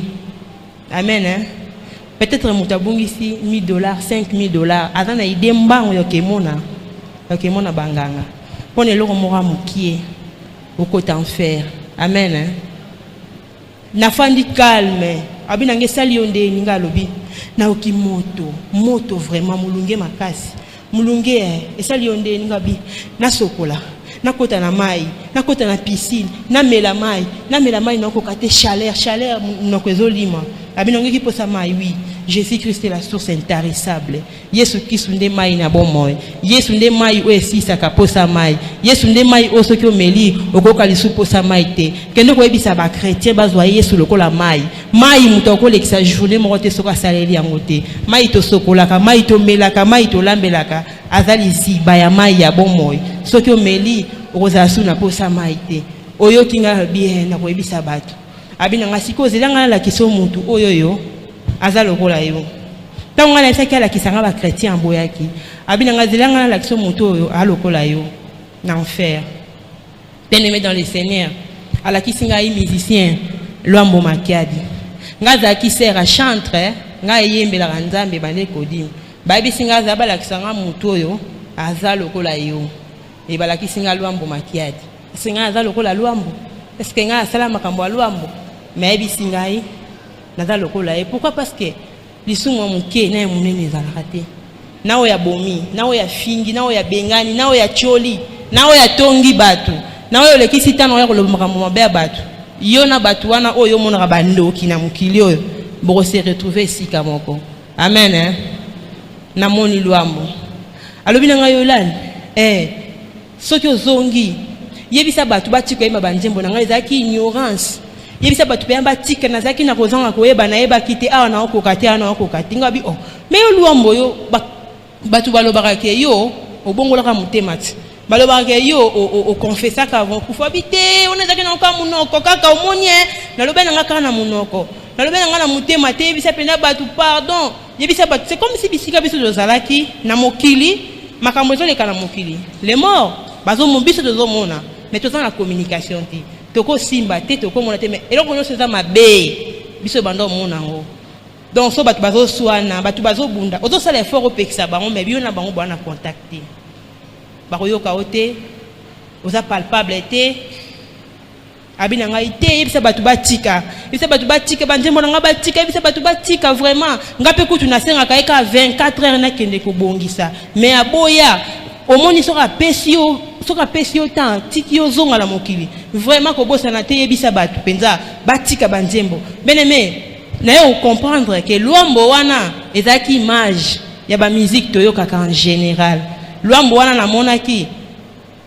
Amen, hein? Peut-être moto abungisi 1000 dollars, 5000 dollars, aza na idée mbango ya kemona banganga mpona eloko moko ya mokie, okota enfer. Amen, hein? Nafandi calme. Abi nanga: esali yo ndeni? Nga alobi: nayoki moto, moto vraiment molunge makasi, molunge. Esali yo ndeni? Nga abi: nasokola, nakota na mai. Nakota na piscine, namela mai, namela mai, nakoka te, chaleur, chaleur, monoko ezolima. Abi nangeki mposa mai. Oui, Jésus Christ est la source intarissable. Yesu Kristu nde mai na bomoi. Yesu nde mai oyo esilisaka posa mai. Yesu nde mai oyo soki omeli, okoyoka lisusu posa mai te. Kende koyebisa bachrétien bazwa Yesu lokola mai. Mai, moto akolekisa journée moko te soki asaleli yango te. Mai tosokolaka, mai tomelaka, mai tolambelaka, aza liziba ya mai ya bomoi. Soki omeli, okozala su na posa mai te. Oyoki ngai? Alobi nakoyebisa bato. Abi na ngai, sikoyo ozela ngai nalakisa yo motu oyo oyo aza lokola yo. Ntango ngai nayebisaki alakisa ngai bachrétien, aboyaki. Abi na ngai, zela ngai nalakisa yo motu oyo alokola yo na enfer. Bien aimé dans le Seigneur, alakisi ngai musicien Lwambo Makiadi. Ngai azalaki sœur ya chantre, ngai eyembelaka Nzambe. Bande kodima, bayebisi ngai azala balakisa ngai motu oyo aza lokola yo. E balakisi ngai Lwambo Makiadi. Ese ngai aza lokola Lwambo? Est-ce ngai asala makambo ya Lwambo? Me ayebisi ngai naza lokola ye. Pourquoi? Parce que lisumu ya moke na ya monene ezalaka te. Na oyo abomi, na oyo afingi, na oyo abengani, na oyo atioli, na oyo atongi bato, na oyo olekisi ntango oya koloba makambo mabe ya bato, yo na bato wana oyo omonaka bandoki na mokili oyo, bokose retrouver esika moko. Amen, eh? Namoni Lwambo, alobi na ngai, Yolande, soki ozongi, yebisa bato batika koyemba banzembo na ngai. Ezalaki ignorance. Yebisa bato mpenza batika. Nazalaki na kozanga koyeba, nayebaki te. Awa naokoka te, awa naokoka te. Ngai bi oh, mais yo Lwambo, yo bato balobaka ke yo obongolaka motema ti, balobaka ke yo okonfesaka avant kufa. Bi te, wana ezalaki na kaka monoko kaka. Omoni e, nalobi na nga kaka na monoko, nalobi na nga na motema te. Yebisa mpenza bato pardon, yebisa bato. C'est comme si bisika biso tozalaki na mokili, makambo ezoleka na mokili, les morts bazomo, biso tozomona, mais toza na communication te, tokosimba te, tokomona te. Mais eloko nyonso eza mabe, biso banda omona yango. Donc so bato bazoswana, bato bazobunda, ozosala effort opekisa bango, mais bino na bango boza na contact te, bakoyoka yo te, oza palpable te. Abi na ngai te, yebisa bato batika, yebisa bato batika banzembo na ngai, batika, yebisa bato batika. Vraiment, ngai mpe kutu nasengaka ye kaka 24 heures nakende kobongisa, mais aboya. Omoni, soki apesi yo, soki apesi yo temps, tiki yo ozonga na mokili. Vraiment, kobosana te, yebisa bato mpenza batika banzembo. Bien-aimé, naye kocomprendre ke Lwambo wana ezalaki image ya bamusique toyokaka en général. Lwambo wana namonaki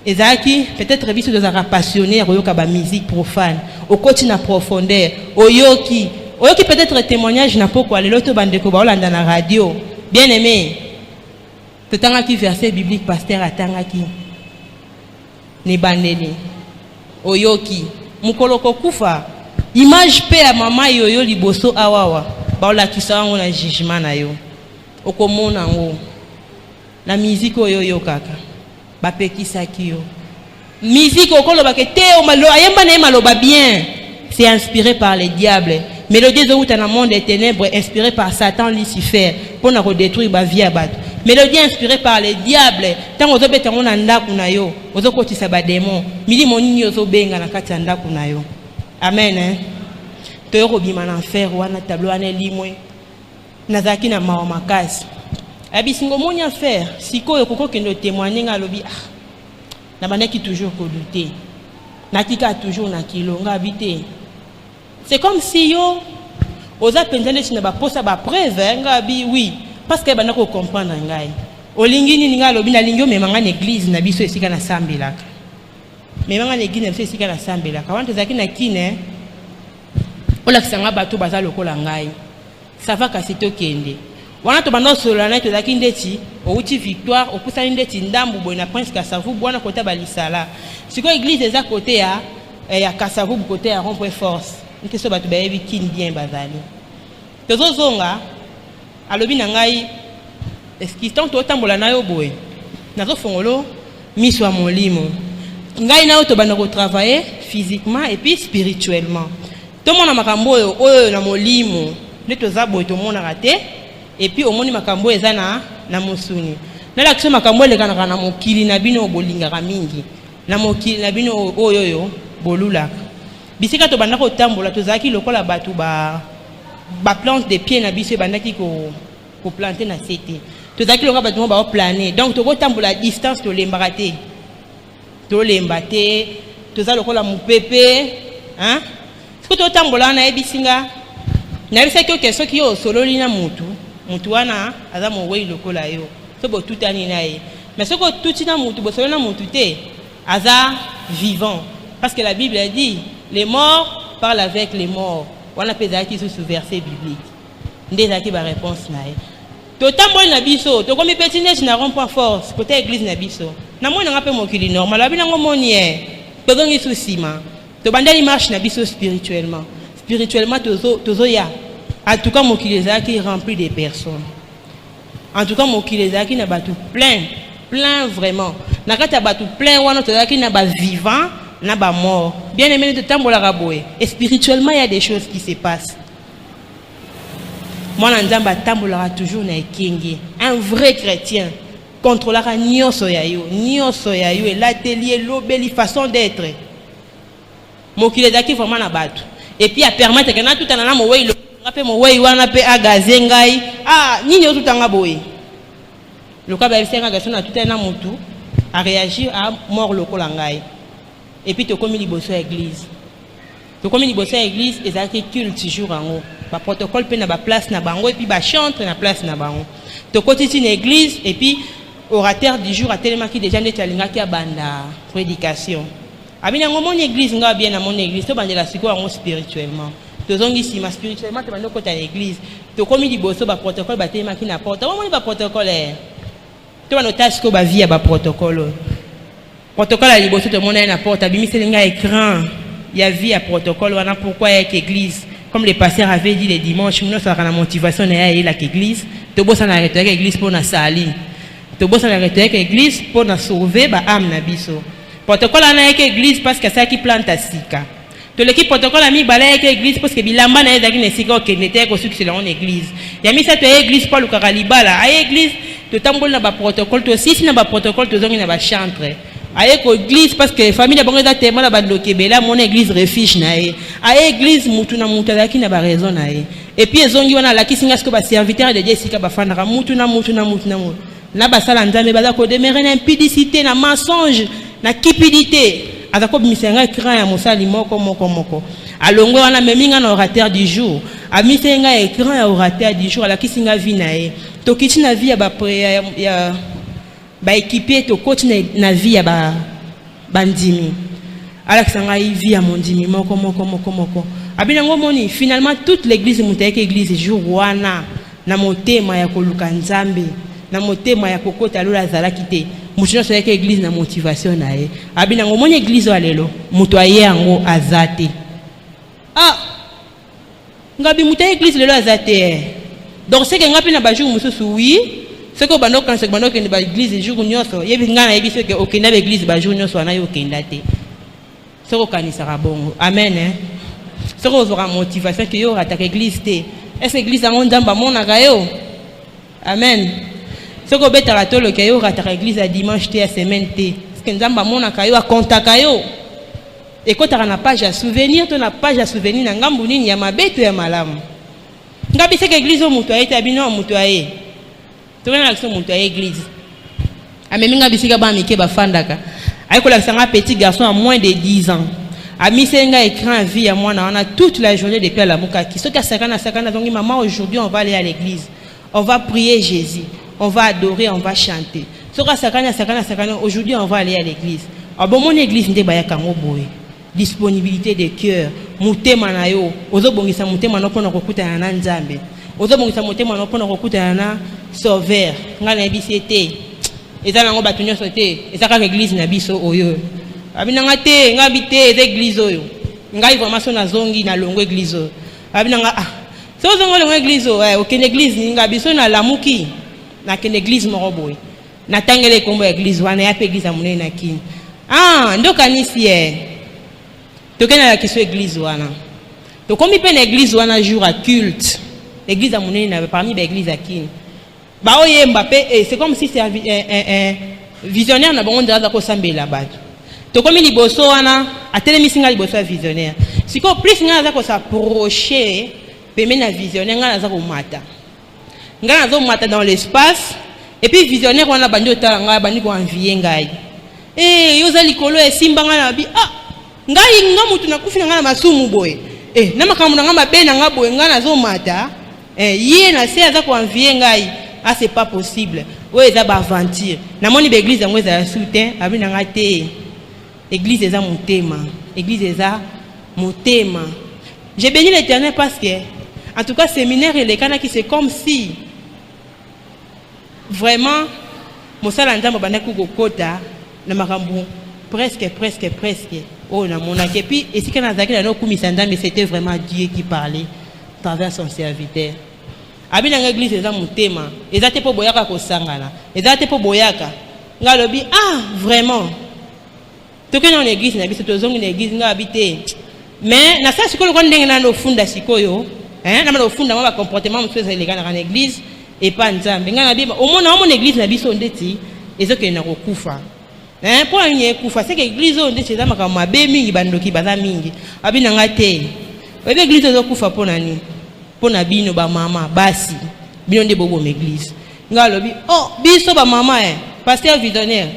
ezalaki peut-être biso tozalaka passionné ya koyoka bamusique profane. Okoti na profondeur, oyoki, oyoki peut-être témoignage na pokwa lelo to bandeko baolanda na radio. Bien aimé, totangaki verset biblique, pasteur atangaki na ebandeli. Oyoki mokolo kokufa, image mpe ya mama yoyo liboso awawa, baolakisa yango na jugement na yo. Okomona yango na miziki oyo oyokaka. Bapekisaki yo musique, okolobaka te, ayemba na ye maloba bien, c'est inspiré par le diable. Mélodie ezowuta na monde des ténèbres, inspiré par Satan Lucifer, mpona kodétruire bavie ya bato. Mélodie inspirée par le diable, ntango ozobeta yango na ndako na yo, ozokotisa badémon. Milimo nini ozobenga na kati ya ndako na yo? Amen, eh? Toyo kobima na enfer wana, tableau wana elimwe. Nazalaki na mawa makasi. Ayebisi ngo, omoni affaire sikoyo, okoki okende otémoigne. Nga alobi, ah, nabandaki toujours kodouter, natika toujours na kilo. Nga abi te, c'est comme si yo oza mpenza neti na baposa bapreuve. Nga abi oui, parce que ebanda kocomprendre ngai. Olingi nini? Ngai alobi, nalingi omema ngai na église na biso esika nasambelaka. Mema ngai na église na biso esika nasambelaka. Wana tozalaki na kine. Olakisa ngai bato baza lokola ngai. Ça va, kasi tokende. Wana tobanda osolola na ye, tozalaki ndeti outi Victoire, opusani ndeti ndambu boye na Prince Kasavubu wana, kota balisala. Sikoyo église eza kote ya Kasavubu, kote ya rond point Force nte. So bato bayebi Kine bien bazali. Tozozonga, alobi na ngai, eski ntango totambola na yo boye, nazofongolo miso ya molimo. Ngai na yo tobanda kotravailler physiquement et puis spirituellement. Tomona makambo oyo oyo na molimo nde toza boye, tomonaka te. Et puis omoni makambo oyo eza na mosuni. Nalakisa makambo elekanaka na mokili na bino oyo bolingaka mingi, na mokili na bino oyo oyo bolulaka. Bisika tobanda kotambola, tozalaki lokola bato ba baplante de pied na biso ebandaki koplanter na se te. Tozalaki lokola bato moko baoplane. Donc tokotambola distance, tolembaka te, tolemba te. Toza lokola mopepe, hein? Soki totambola wana, nayebisi nga, nayebisaki yo ke soki yo osololi na mutu, mutu wana aza mowei lokola yo, so botutani na ye. Mais soki otuti na mutu, bosololi na mutu te, aza vivant, parce que la Bible a dit: les morts parlent avec les morts. Wana mpe ezalaki susu verset biblique nde ezalaki baréponse na ye. Totamboli na biso, tokomi mpe ti neti na rond point force kota église na biso. Namoni nanga mpe mokili normal, abi nango moni ye. Tozongi su nsima, tobandeli marche na biso spirituellement. Spirituellement tozoya. En tout cas, mokili ezalaki rempli de personnes. En tout cas, mokili ezalaki na bato plein, plein vraiment. Na kati ya bato plein wana, tozalaki na bavivant na bamort. Bien aimé, totambolaka boye et spirituellement, il y a des choses qui se passent. Mwana Nzambe atambolaka toujours na ekenge. Un vrai chrétien contrôlaka nyonso ya yo, nyonso ya yo, elateli, elobeli, façon d'être. Mokili ezalaki vraiment na bato et puis apermettre ke natutana na mowei nga mpe mowei wana mpe agaze ngai. Ah, nini otutanga boye? Lokola bayebisi nga gaso, natutani na motu aréagir a mort lokola ngai. Et puis tokomi liboso ya église, tokomi liboso ya église, ezalaki culte jour yango. Baprotocole mpe na baplace na bango et puis bachantre na place na bango. Tokoti ti na église et puis orateur du jour atelemaki déjà neti alingaki abanda prédication. Abi yango: moni église nga bien, namoni église. Tobandela sikoyo yango spirituellement. Tozongi nsima spirituellement, tobandi okota na église. Tokomi liboso, baprotocole batelemaki na porte. Omoni baprotocole, tobanda otala sikoyo bavie ya baprotocole oyo. Protocole ya liboso, tomona ye na porte, abimiseli ngai écran ya vie ya protocole wana. Pourquoi ayaki église? Comme le pasteur avait dit, le dimanche nyonso azalaka na motivation na ye, ayelaka église. Tobosanaka toyaka église mpo na sali, tobosanaka toyaka église mpo na sauver baâme na biso. Protocole wana ayaki église parce que asalaki plante ya sika. Toleki, protocole ya mibale ayaki église parce que bilamba na ye ezalaki na esika okende te, kosukisela yango na église. Ya misato, aye église mpo alukaka libala, aye église. Totamboli na baprotocole, tosisi na baprotocole, tozongi na bachantre. Aye ko église parce que famille na bango eza tema na bandoki ebele, amona église refuge na ye, aye église. Mutu na mutu azalaki na baraison na ye. Et puis ezongi wana, alakisi nga sikoyo baserviteur de Dieu, esika bafandaka, mutu na mutu na mutu na mutu na basala Nzambe baza kodemeurer na impudicité, na mensonge, na cupidité. Aza kobimisa ngai écran ya mosali moko moko moko. Alongwe wana, amemi nga na orateur du jour, amiseli ngai écran ya orateur du jour, alakisi nga vie na ye. Tokiti na vie ya ya baéquipier, tokoti na vie ya bandimi. Alakisa ngai vie ya mondimi moko moko moko moko. Abi nango omoni, finalement toute l'église, moto ayaki église jour wana na motema ya koluka Nzambe, na motema ya kokota lola, azalaki te. Moto nyonso ayaki église na motivation na ye. Abi nango omoni, église oyo lelo, moto aye yango aza te. Ah, ngabi moto aye église lelo aza te. Donc seke nga mpe na bajour mosusu, oui, soki obanda okanisa banda okende baéglise jour nyonso, yebi ngai nayebi soki okenda baéglise bajour nyonso wana, yo okenda te. Soki okanisaka bongo, amen, eh? Soki ozwaka motivation ke yo orataka église te, est-ce église yango Nzambe amonaka yo? Amen. Soki obetaka toloka, yo orataka église ya dimanche te, ya semaine te, est-ce Nzambe amonaka yo, akontaka yo, ekɔtaka na page ya souvenir to na page ya souvenir na ngambu nini, ya mabe to ya malamu? Nga biseka église oyo, moto aye te. Abino moto aye, tokenda na biso, moto aye église. Amemi nga bisika bana mike bafandaka, aye kolakisa nga petit garçon à moins de 10 ans. Amiseli nga écran vie ya mwana wana toute la journée depuis alamukaki. Soki asakana asakana, azongi: maman, aujourd'hui on va aller à l'église, on va prier Jésus, on va adorer, on va chanter. Soki asakani asakani asakani, aujourd'hui on va aller à l'église. Abomoni église nde bayaka yango boye: disponibilité de cœur. Motema na yo, ozobongisa motema na mpona kokutana na Nzambe, ozobongisa motema na mpona kokutana na Sauveur. Ngai nayebisi ye te, eza nango bato nyonso te, eza kaka église na biso oyo. Abi nanga te, ngai abi te, eza église oyo. Ngai vraiment so nazongi, nalongo église oyo. Abi nanga: ah, so ozongi, olongo église oyo, eh, okende église nini? Ngai biso nalamuki, nakende église moko boye, natangela ekombo ya église wana, ya mpe église ya monene na Kini. Ah, nde okanisi ye, tokende nalakisa église wana. Tokomi mpe na église wana jour ya culte, église ya monene na parmi baéglise ya Kini. Baoyemba mpe, eh, c'est comme si servi, eh, eh, eh, visionnaire na bango nde aza kosambela bato. Tokomi liboso wana, atelemisi ngai liboso ya visionnaire. Sikoyo plus ngai naza kos'approcher pembeni na visionnaire, ngai naza komata, ngai nazomata dans l'espace. Et puis visionnaire wana bandi otala ngai, bandi koenvier ngai: e yo oza likolo, esimba ngai na bi. Ah, Ngai nga mutu nakufi na ngai na masumu boye eh, na makambo na ngai mabe na ngai boye, ngai nazomata eh, ye na se aza koenvie ngai. Ah, c'est pas possible, oyo eza baaventure. Namoni baeglise yango ezala su te. Abi na ngai te, église eza motema, église eza motema. J'ai béni l'Éternel parce que en tout cas séminaire elekanaki, c'est comme si vraiment mosala Nzambe abandaki kokota na makambo presque presque presque oyo namonaki. Et puis esika nazalaki na nokumisa Nzambe, c'était vraiment Dieu qui parlait à travers son serviteur. Abi nanga église eza motema, eza te mpo boyaka kosangana, eza te mpo boyaka. Ngai alobi: ah, vraiment, tokende na église na biso, tozongi na église. Ngai abi te, mais nasala sikoyo lokola ndenge nano ofunda sikoyo, namana ofunda mwa bacomportement mosusu eza elekanaka na église epa Nzambe. Ngai nabi omona, omona église na biso ndeti ezokende na kokufa. Mpo na nini ekufa? Seke église oyo ndeti eza makambo mabe mingi, bandoki baza mingi. Abi na ngai te, oyebi église ezokufa mpo na nini? Mpo na bino bamama basi, bino nde boboma église. Ngai alobi: oh, biso bamama, eh, pasteur visionnaire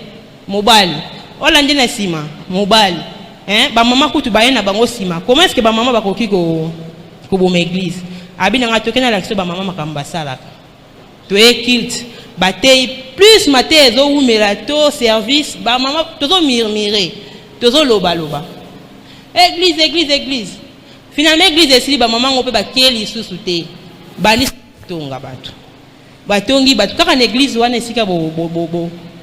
mobali olandi na nsima mobali, hein? Bamama kutu baye na bango nsima. Comment est ce que bamama bakoki koboma église? Abi nanga toke nalakisa bamama makambo basalaka. Toye culte, batei plus mateya ezowumela to service, bamama tozomurmure, tozolobaloba église, église, église. Finalement église esili, bamama yango mpe bakie lisusu te, bandi tonga bato, batongi bato kaka na église wana esika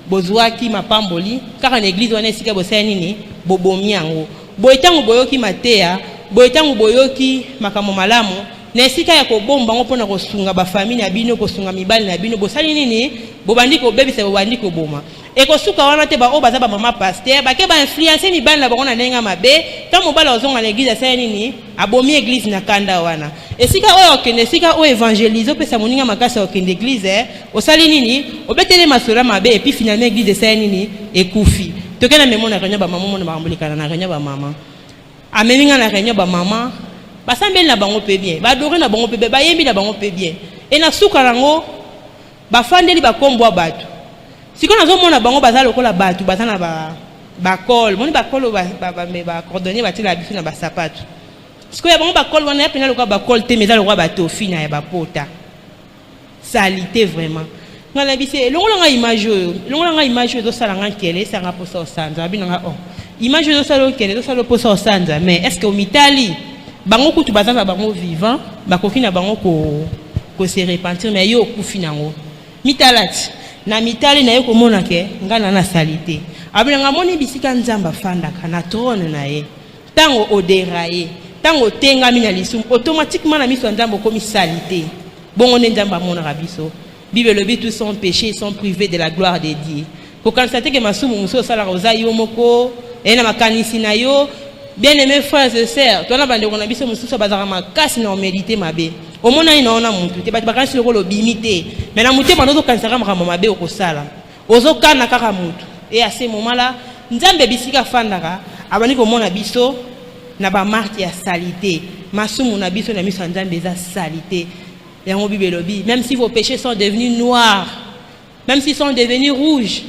bozwaki mapamboli, kaka na église wana esika bosala nini, bobomi yango boye. Ntango boyoki mateya boye, ntango boyoki makambo malamu, na esika ya kobomba yango mpona kosunga bafamille na bino, kosunga mibali na bino, bosali nini? Bobandi kobebisa, bobandi koboma. Ekosuka wana te. Baoyo baza bamama pasteur bake bainfluence mibali na bango na ndenge ya mabe. Ntango mobali azonga na église, asali nini? Abomi église na kanda wana. Esika oyo okende, esika oyo évangélise, opesa moninga makasi ya okende église, osali nini? Obeteli masolo ya mabe. Et puis finalement église esali nini? Ekufi. Toke na memo na réunion bamama, omona makambo lekana na réunion bamama. Amemi nga na réunion bamama, basambeli na bango mpe bien, baadore na bango mpe bien, bayembi na bango mpe bien. E na suka nango bafandeli bakombo ya bato. Sikoyo nazomona bango baza lokola bato baza na bacol, moni bacol oyo bacordonnier batiela biso na basapato. Sikoyo ya bango bacol wana ya mpena lokola bacol te, mais eza lokola batofina ya bapota, saleté vraiment. Ngai na bisi elongola ngai image oyo, elongola ngai image oyo ezosala nga nkele, esanga mposa osanza. Abi nanga: oh, image oyo ezosala okele, ezosala mposa osanza, mais est ce que omitali? Bango kutu baza na bango vivant, bakoki na bango ko se repentir, mais yo okufi nango. Mitala ti na mitali na ye, komona ke ngai na nasali te. Abinanga amoni bisika Nzambe afandaka na trône na ye. Ntango odérailler, ntango otengami na lisumu, automatiquement na miso ya Nzambe okomi sali te. Bongo nde Nzambe amonaka biso. Bible elobi: tous sont péchés, sont privés de la gloire de Dieu. Kokanisa te ke masumu mosusu osalaka oza yo moko eye na makanisi na yo. Bien aimé frères et sœurs, twana bandeko na biso mosusu bazalaka makasi na omédite mabe. Omonani na ona motu te, bato bakanisi lokola obimi te, mais na motema ozokanisaka makambo mabe okosala, ozokana kaka motu. Et à ce moment là Nzambe bisika afandaka abandi komona biso na bamarque ya saleté. Masumu na biso na miso ya Nzambe eza saleté. Yango Bible elobi: même si vos péchés sont devenus noirs, même s'ils sont devenus rouges,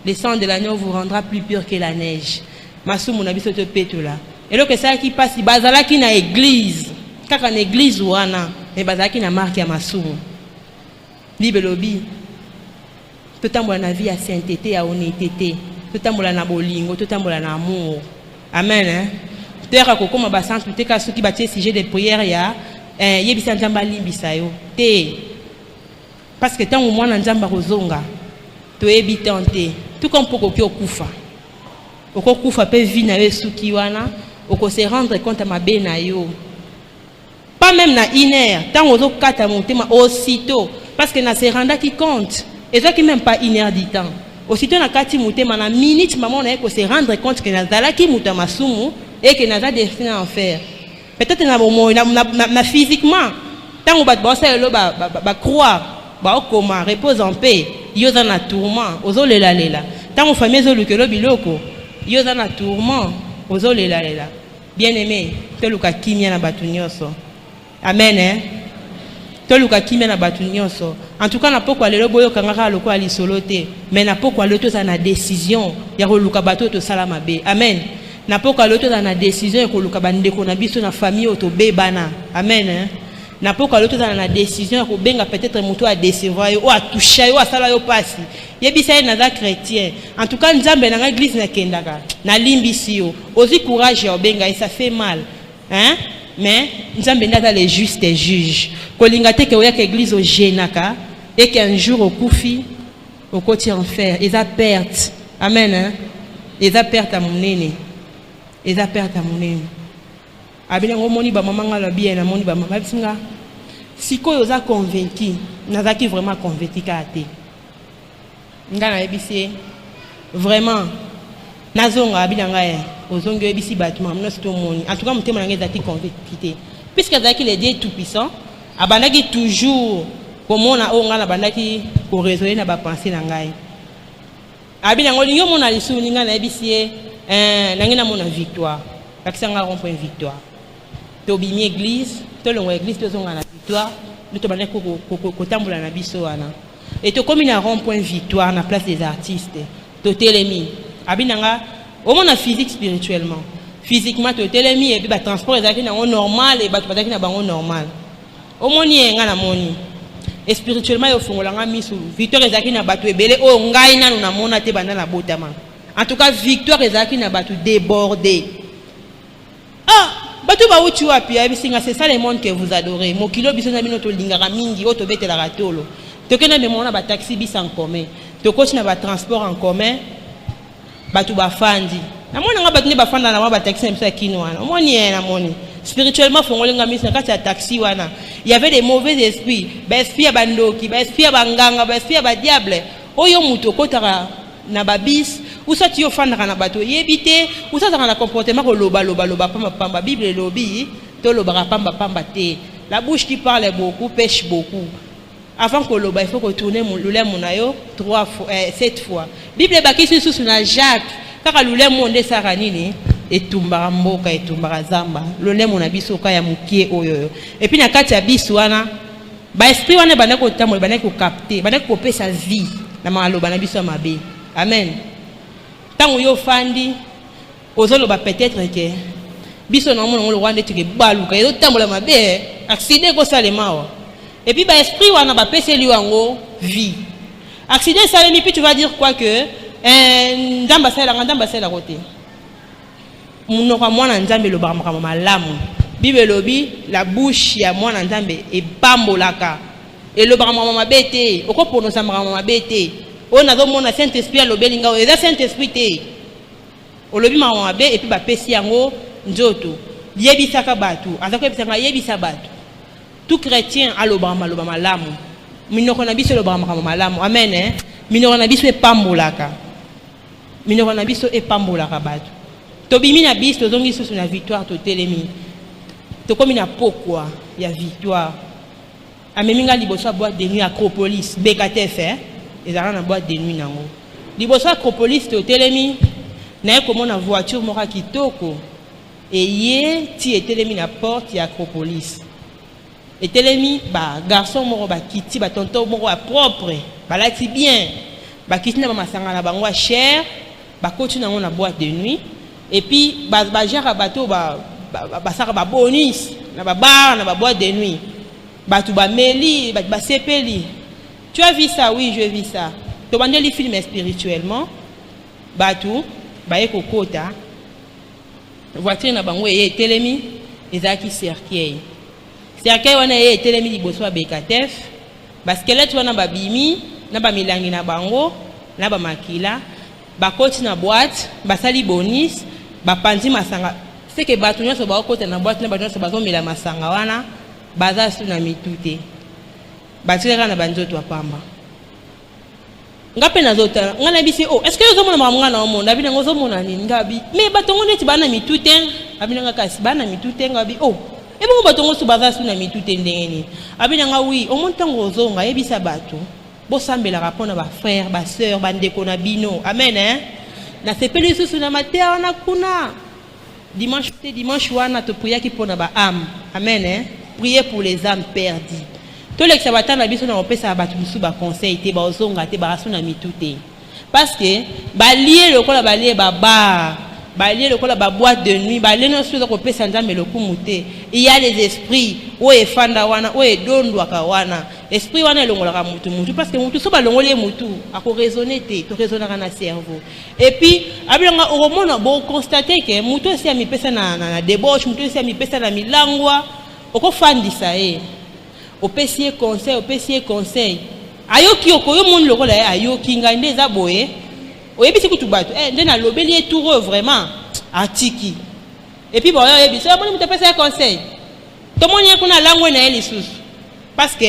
le sang de l'agneau vous rendra plus pur que la neige. Masumu na biso topetola. Eloko esalaki mpasi, bazalaki na église, kaka na église wana, mais bazalaki na marque ya masumu. Bible elobi totambola na vie ya sainteté, ya honnêteté, totambola na bolingo, totambola na amour. Amen, hein? Toyaka kokóma basantu te kaka soki batie sujet de prière ya yebisa Nzambe alimbisa yo te, parce que ntango mwana Nzambe akozonga, toyebi temps te. Tout comme mpo okoki okufa, okokufa mpe vie na yo esuki wana, okose rendre compte ya mabe na yo pas même na une heure. Ntango ozokata motema aussitôt, parce que na se rendaki compte, ezwaki même pas une heure du temps, aussitôt na kati motema, na minute mama na ye kose rendre compte ke nazalaki moto ya masumu et ke naza destiné en enfer. Peut-être na bomoi na physiquement, ntango bato baosala lelo bacroix, baokoma repose en paix, yo oza na tourment, ozolelalela. Ntango famille ezolukela biloko, yo oza na tourment, ozolelalela. Bien aimé, toluka kimia na bato nyonso. Amen, eh? Toluka kimia na bato nyonso. En tout cas na pokwa lelo, boyokanga kaka lokola lisolo te, mais na pokwa lelo tozala na décision ya koluka bato oyo tosala mabe. Amen. Na mpoka lelo tozala na decision ya koluka bandeko na biso na famille oyo tobebana. Amen hein? Na mpoka lelo tozala na decision ya kobenga peut-être moto oyo adecevoir yo, oyo atoucha yo, oyo asala yo pasi. Yebisa ye naza chrétien. En tout cas Nzambe na ngai église nakendaka. Nalimbisi yo. Ozwi courage ya obenga ye, ça fait mal. Hein? Mais Nzambe nde aza le juste juge. Kolinga te ke oyaka église ogenaka et qu'un jour okufi okoti enfer. Eza perte. Amen hein? Eza perte ya monene. Eza perte ya monene. Abi nango omoni ba mama nga lobi namoni ba mama abisi nga sikoyo oza convaincu. Nazalaki vraiment convaincu kaka te. Nga nayebisi ye vraiment nazonga abi na ngai ozongi oyebisi bato makambo nyonso tomoni. En tout cas motema na ngai ezalaki convaincu te. Puisque azalaki le Dieu tout puissant, abandaki toujours komona oyo ngai nabandaki koraisonner na bapensées na ngai. Abi nango olingi omona lisusu ngai nayebisi ye nangi namona Victoire. Lakisa nga rond point Victoire. Tobimi église, tolongwa église, tozonga na Victoire nde tobandaki kotambola na biso wana. E tokomi na rond point Victoire, na Place des Artistes, totelemi. Abi na nga omona physique, spirituellement, physiquement totelemi et puis batransport ezalaki nango normal e bato bazalaki na bango normal. Omoni ye, nga namoni e spirituellement ye ofongola nga miso. Victoire ezalaki na bato ebele oyo ngai nanu namona te banda nabotama. En tout cas Victoire ezalaki na bato débordé. Ah, bato bauti wapi? Ayebisi nga: c'est ça le monde que vous adorez. Mokili oyo biso na bino tolingaka mingi, oyo tobetelaka tolo. Tokende memo na bataxi bis en commun, tokoti na batransport en commun, bato bafandi. Namoni nga bato nde bafanda na mwa bataxi na biso ya kino wana. Omoni ye, namoni spirituellement fongoli nga miso. Na kati ya taxi wana il y avait des mauvais esprits, baesprit ya bandoki, baesprit ya banganga, baesprit ya badiable. Oyo moto okotaka na babus usati yo ofandaka na bato oyebi te, usataka na comportement kolobalobaloba pambapamba. Bible elobi tolobaka pambapamba te. La bouche qui parle beaucoup pèche beaucoup. Avant koloba, il faut kotourner lolemo na yo trois fois, sept fois. Bible ebakisi lisusu na Jacques kaka lolemo nde esalaka nini? Etumbaka mboka, etumbaka zamba. Lolemo na biso ka ya mokie oyo. Et puis na kati ya biso wana baesprit wana ebandaki kotambola, ebandaki kocapter, ebandaki kopesa vie na maloba na biso ya mabe. Amen. Ntango yo ofandi ozoloba, peut-être ke biso na omona ngo lokwa ndeti ke baluka ezotambola mabe, accident ekosalema awa. Et puis baesprit wana bapeseli yango vie, accident esalemi. Puis tu vas dire quoi? Que Nzambe asalelanga, Nzambe asalelako te. Monoko ya mwana Nzambe elobaka makambo malamu. Bible elobi la bouche ya mwana Nzambe epambolaka, elobaka makambo mabe te. Okopronosa makambo mabe te. Oyo nazomona Saint Esprit alobeli nga, oyo eza Saint Esprit te. Olobi makambo mabe et puis bapesi yango nzoto. Yebisaka bato, aza koyebisanga yebisa bato, tout chrétien alobaka maloba malamu. Minoko na biso elobaka makambo malamu. Amen, eh? Minoko na biso epambolaka, minoko na biso epambolaka bato. Tobimi na biso, tozongi lisusu na Victoire, totelemi, tokomi na pokwa ya Victoire. Amemi nga liboso ya boîte de nuit Acropolis Bktf, eh? Ezalaka na boîte de nuit nango liboso Acropolis. Totelemi, naye komona voiture moko ya kitoko eye ti etelemi na porte ya Acropolis. Etelemi, bagarçon moko bakiti, batonton moko ya propre, balati bien, bakiti na bamasanga na bango ya cher, bakoti nango na boîte de nuit. Et puis bajara bato basalaka babonus na babar, na baboîte de nuit. Bato bameli, bato basepeli. Tu as vu ça? Oui, je vu ça. Tobandeli film spirituellement, bato baye kokota, voiture na bango eye etelemi, ezalaki cercueil. Cercueil wana eye etelemi liboso ya Bekatef. Basquelette wana babimi na bamilangi na bango na bamakila, bakoti na boîte, basali bonus, bapanzi masanga. Seke bato nyonso baokota na boîte na bato nyonso bazomela masanga wana baza su na mitu te, batikaka na banzoto ya pamba. Nga mpe nazotala, nga nayebisi: o, est ce que ozomona makambo nga na omona? Abi nango: ozomona nini? Nga abi: me bato ngo neti baa na mitu te. Abi nanga: kasi baa na mitu te. Nga abi: o, ebongo bato ngo so baza su na mitu te ndenge nini? Abi nanga: oui, omoni, ntango ozonga yebisa bato bosambelaka mpona bafrère, basœur, bandeko na bino. Amen, hein? Nasepeli lisusu na mateya wana kuna dimanche te. Dimanche wana topriaki mpona baâme. Amen, hein? Prier pour les âmes perdues. Tolekisa batana na biso na kopesaka bato mosusu baconseil te, bazonga te, bakasu na mitu te, parce que balie lokola balie babar. Ba lieux lokola ba boîte de nuit, ba lieux nyonso eza kopesa Nzambe lokumu te. Il y a les esprits oyo efanda wana, oyo edondwaka wana. Esprit wana elongolaka mutu mutu, parce que mutu so balongoli ye mutu, akoraisonner te. Toraisonnaka na cerveau. Et puis abilanga, okomona, boconstater ke mutu esi amipesa na débauche, mutu esi amipesa na milangwa. Okofandisa ye, opesi ye conseil, opesi ye conseil, ayoki. Okoyo moni lokola ye ayoki ngai nde eza boye. Oyebisi kutu bato, eh, nde nalobeli ye tour oyo, vraiment atiki. Et puis baoyo oyebisi, omoni moto apesa ye conseil, tomoni ye kuna alangwe na ye lisusu, parce que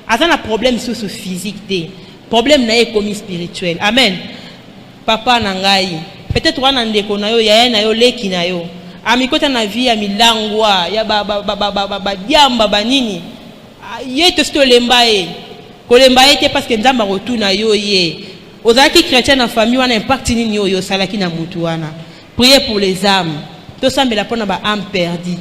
aza na problème lisusu physique te, problème na ye ekomi spirituel. Amen. Papa na ngai, peut-être wana ndeko na yo, yaya na yo, leki na yo amikota na vie ya milangwa, ya badiamba, banini. Ye tosi tolemba ye, kolemba ye te, parce que Nzambe akotuna yo. Ye ozalaki chrétien na famille wana, impact nini oyo osalaki na mutu wana? Priez pour les âmes. Tosambela mpona ba âme perdue.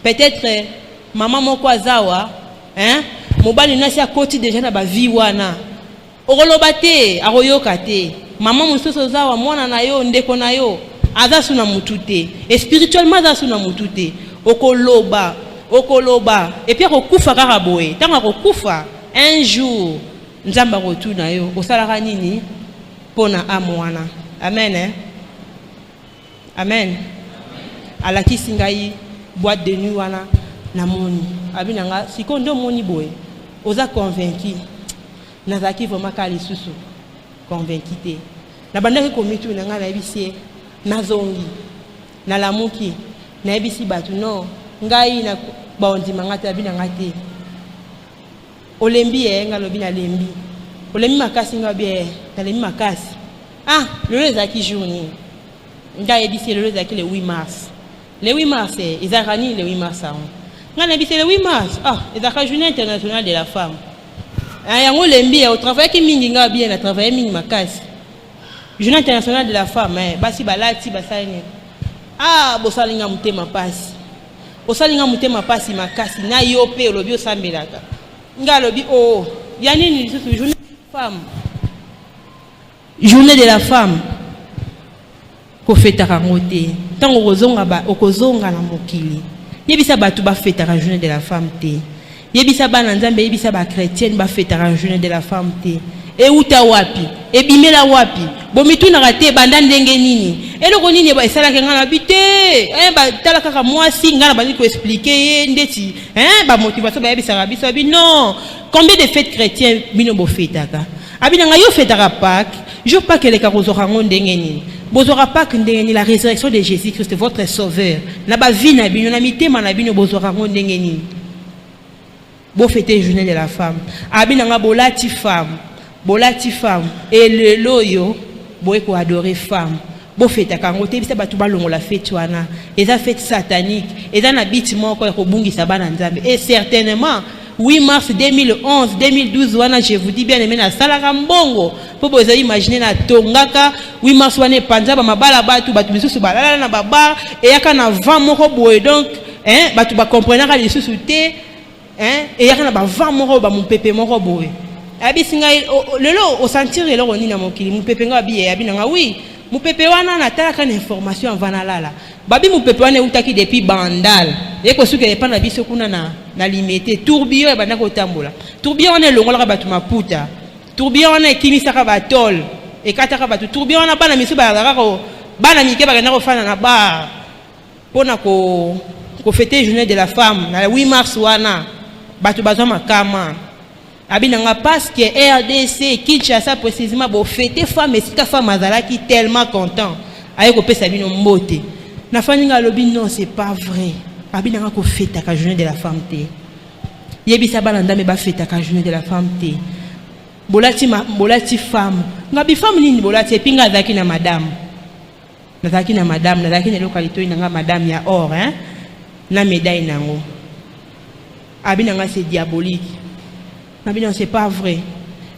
Peut-être mama moko azawa, hein? Mobali nasi akoti déjà na bavie wana, okoloba te, akoyoka te. Mama mosusu ozawa, mwana na yo, ndeko na yo aza su na mutu te, et spirituellement aza su na mutu te. Okoloba, okoloba, et puis akokufa kaka boye. Ntango akokufa un jour, Nzambe akotuna yo: osalaka nini mpo na âme wana? Amen, eh? Amen. Alakisi ngai boîte de nuit wana, namoni. Abi na nga: sikoyo nde omoni boye, oza convaincu? Nazalaki vraiment kaka lisusu convaincu te. Nabandaki komituna. Ngai nayebisi ye, nazongi, nalamuki, nayebisi bato: non, ngai baondima nga te. Abi na nga: te, olembi ye? Ngai alobi: nalembi. Olembi makasi? Ngai abi: e, nalembi makasi. Ah, lelo ezalaki jour nini? Ngai ayebisi ye: lelo ezalaki le 8 mars. Le 8 mars ezalaka nini, le 8 mars yango? Ngai nayebisi: le 8 mars, ah, ezalaka Journée internationale de la femme. Ah, yango olembi ya otravaillaki mingi? Ngai bien, na travaille mingi makasi. Journée internationale de la femme, eh, basi balati, basali nini? Ah, bosali nga motema pasi, osali nga motema pasi makasi. Na yo mpe olobi osambelaka. Ngai alobi: o oh, ya nini lisusu journée femme, journée de la femme? Kofetaka yango te. Ntango okozonga, okozonga na mokili, yebisa bato bafetaka journée de la femme te. Yebisa bana Nzambe, yebisa bachrétienne bafetaka journée de la femme te. Euta wapi? Ebimela wapi? Bomitunaka te banda ndenge nini, eloko nini esalaki? Ngai na bi te, batala kaka mwasi. Ngai na bandi koexpliquer ye ndeti bamotivation bayebisaka biso. Abi: non, combien de fêtes chrétien bino bofetaka? Abi na ngai: yo fetaka Pâques. Jour Pâques eleka, kozwaka yango ndenge nini? Bozwaka Pâques ndenge nini, la résurrection de Jésus Christ votre sauveur, na bavie na bino, na mitema na bino, bozwaka yango ndenge nini? Bofete journée de la femme. Abi na nga: bolati femme, bolati femme, elelo oyo boye koadorer femme, bofetaka yango te. Bisa bato balongola fête wana, eza fête satanique, eza na but moko ya kobungisa bana Nzambe. Et certainement 8 mars 2011, 2012 wana, je vous dis, bien aimé, nasalaka mbongo mpo boza imagine, natongaka 8 mars wana, epanza bamabala, bato, bato misusu balala na babar, eyaka na vent moko boye. Donc, hein, bato bakomprenaka lisusu te, hein, eyaka na bavent moko, bamopepe moko boye. Ayebisi ngai: lelo osentir eloko nini na mokili? Mopepe. Ngai abi: abi na ngai: oui, mopepe wana. Natalaka na information avant nalala, babi mopepe wana eutaki depuis Bandal, ekosukela epai na biso kuna na Limete. Tourbillon ebanda kotambola, tourbillon wana elongolaka bato maputa, tourbillon wana ekimisaka batole, ekataka bato. Tourbillon wana, bana misu bazalaka, bana mike bakenda kofanda na bar mpona kofêter journée de la femme na 8 mars wana, bato bazwa makama. Abi na nga: parce que RDC, Kinshasa précisément, bofêter femme esika femme azalaki tellement content, aye kopesa bino mbote. Nafandi, nga alobi: non, c'est pas vrai. Abi na nga: kofetaka journée de la femme te. Yebisa bana Nzambe bafetaka journée de la femme te. Bolati, bolati femme. Nga bi: femme nini bolati? Et puis nga azalaki na madame, nazalaki na madame, nazalaki na eloko ya litoi na nga, madame ya or, hein? Na médaille nango. Abi na nga: c'est diabolique. Nabi: non, c'est pas vrai.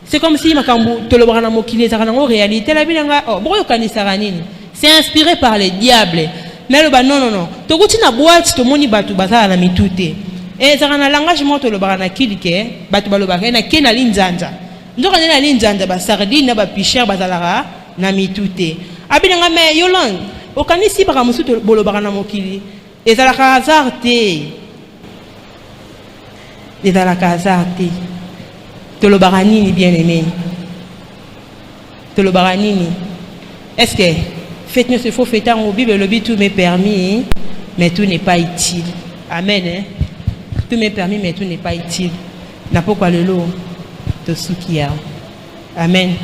C'est comme si makambo tolobaka na mokili ezalaka nango réalité. Nabi na nga: oh, bokoyokanisaka nini? C'est inspiré par le diable. Naloba: non, non, non. Tokuti na boîte, tomoni bato bazala na mitu te. Ezalaka na langage moko tolobaka na kili ke bato balobaka na ke na linzanza. Nzoka nde na linzanza, basardine na bapêcheur bazalaka na mitu te. Abi na nga: mais Yolande, Okanisi makambo mosusu bolobaka na mokili ezalaka hasard te, ezalaka hasard te. Tolobaka nini, bien aimé? Tolobaka nini? Est ce que fête nyonso il faut fête yango? Bible elobi: tout m'est permis, mais tout n'est pas utile. Amen, hein? Tout m'est permis, mais tout n'est pas utile. Na pokwa lelo tosuki awa. Amen.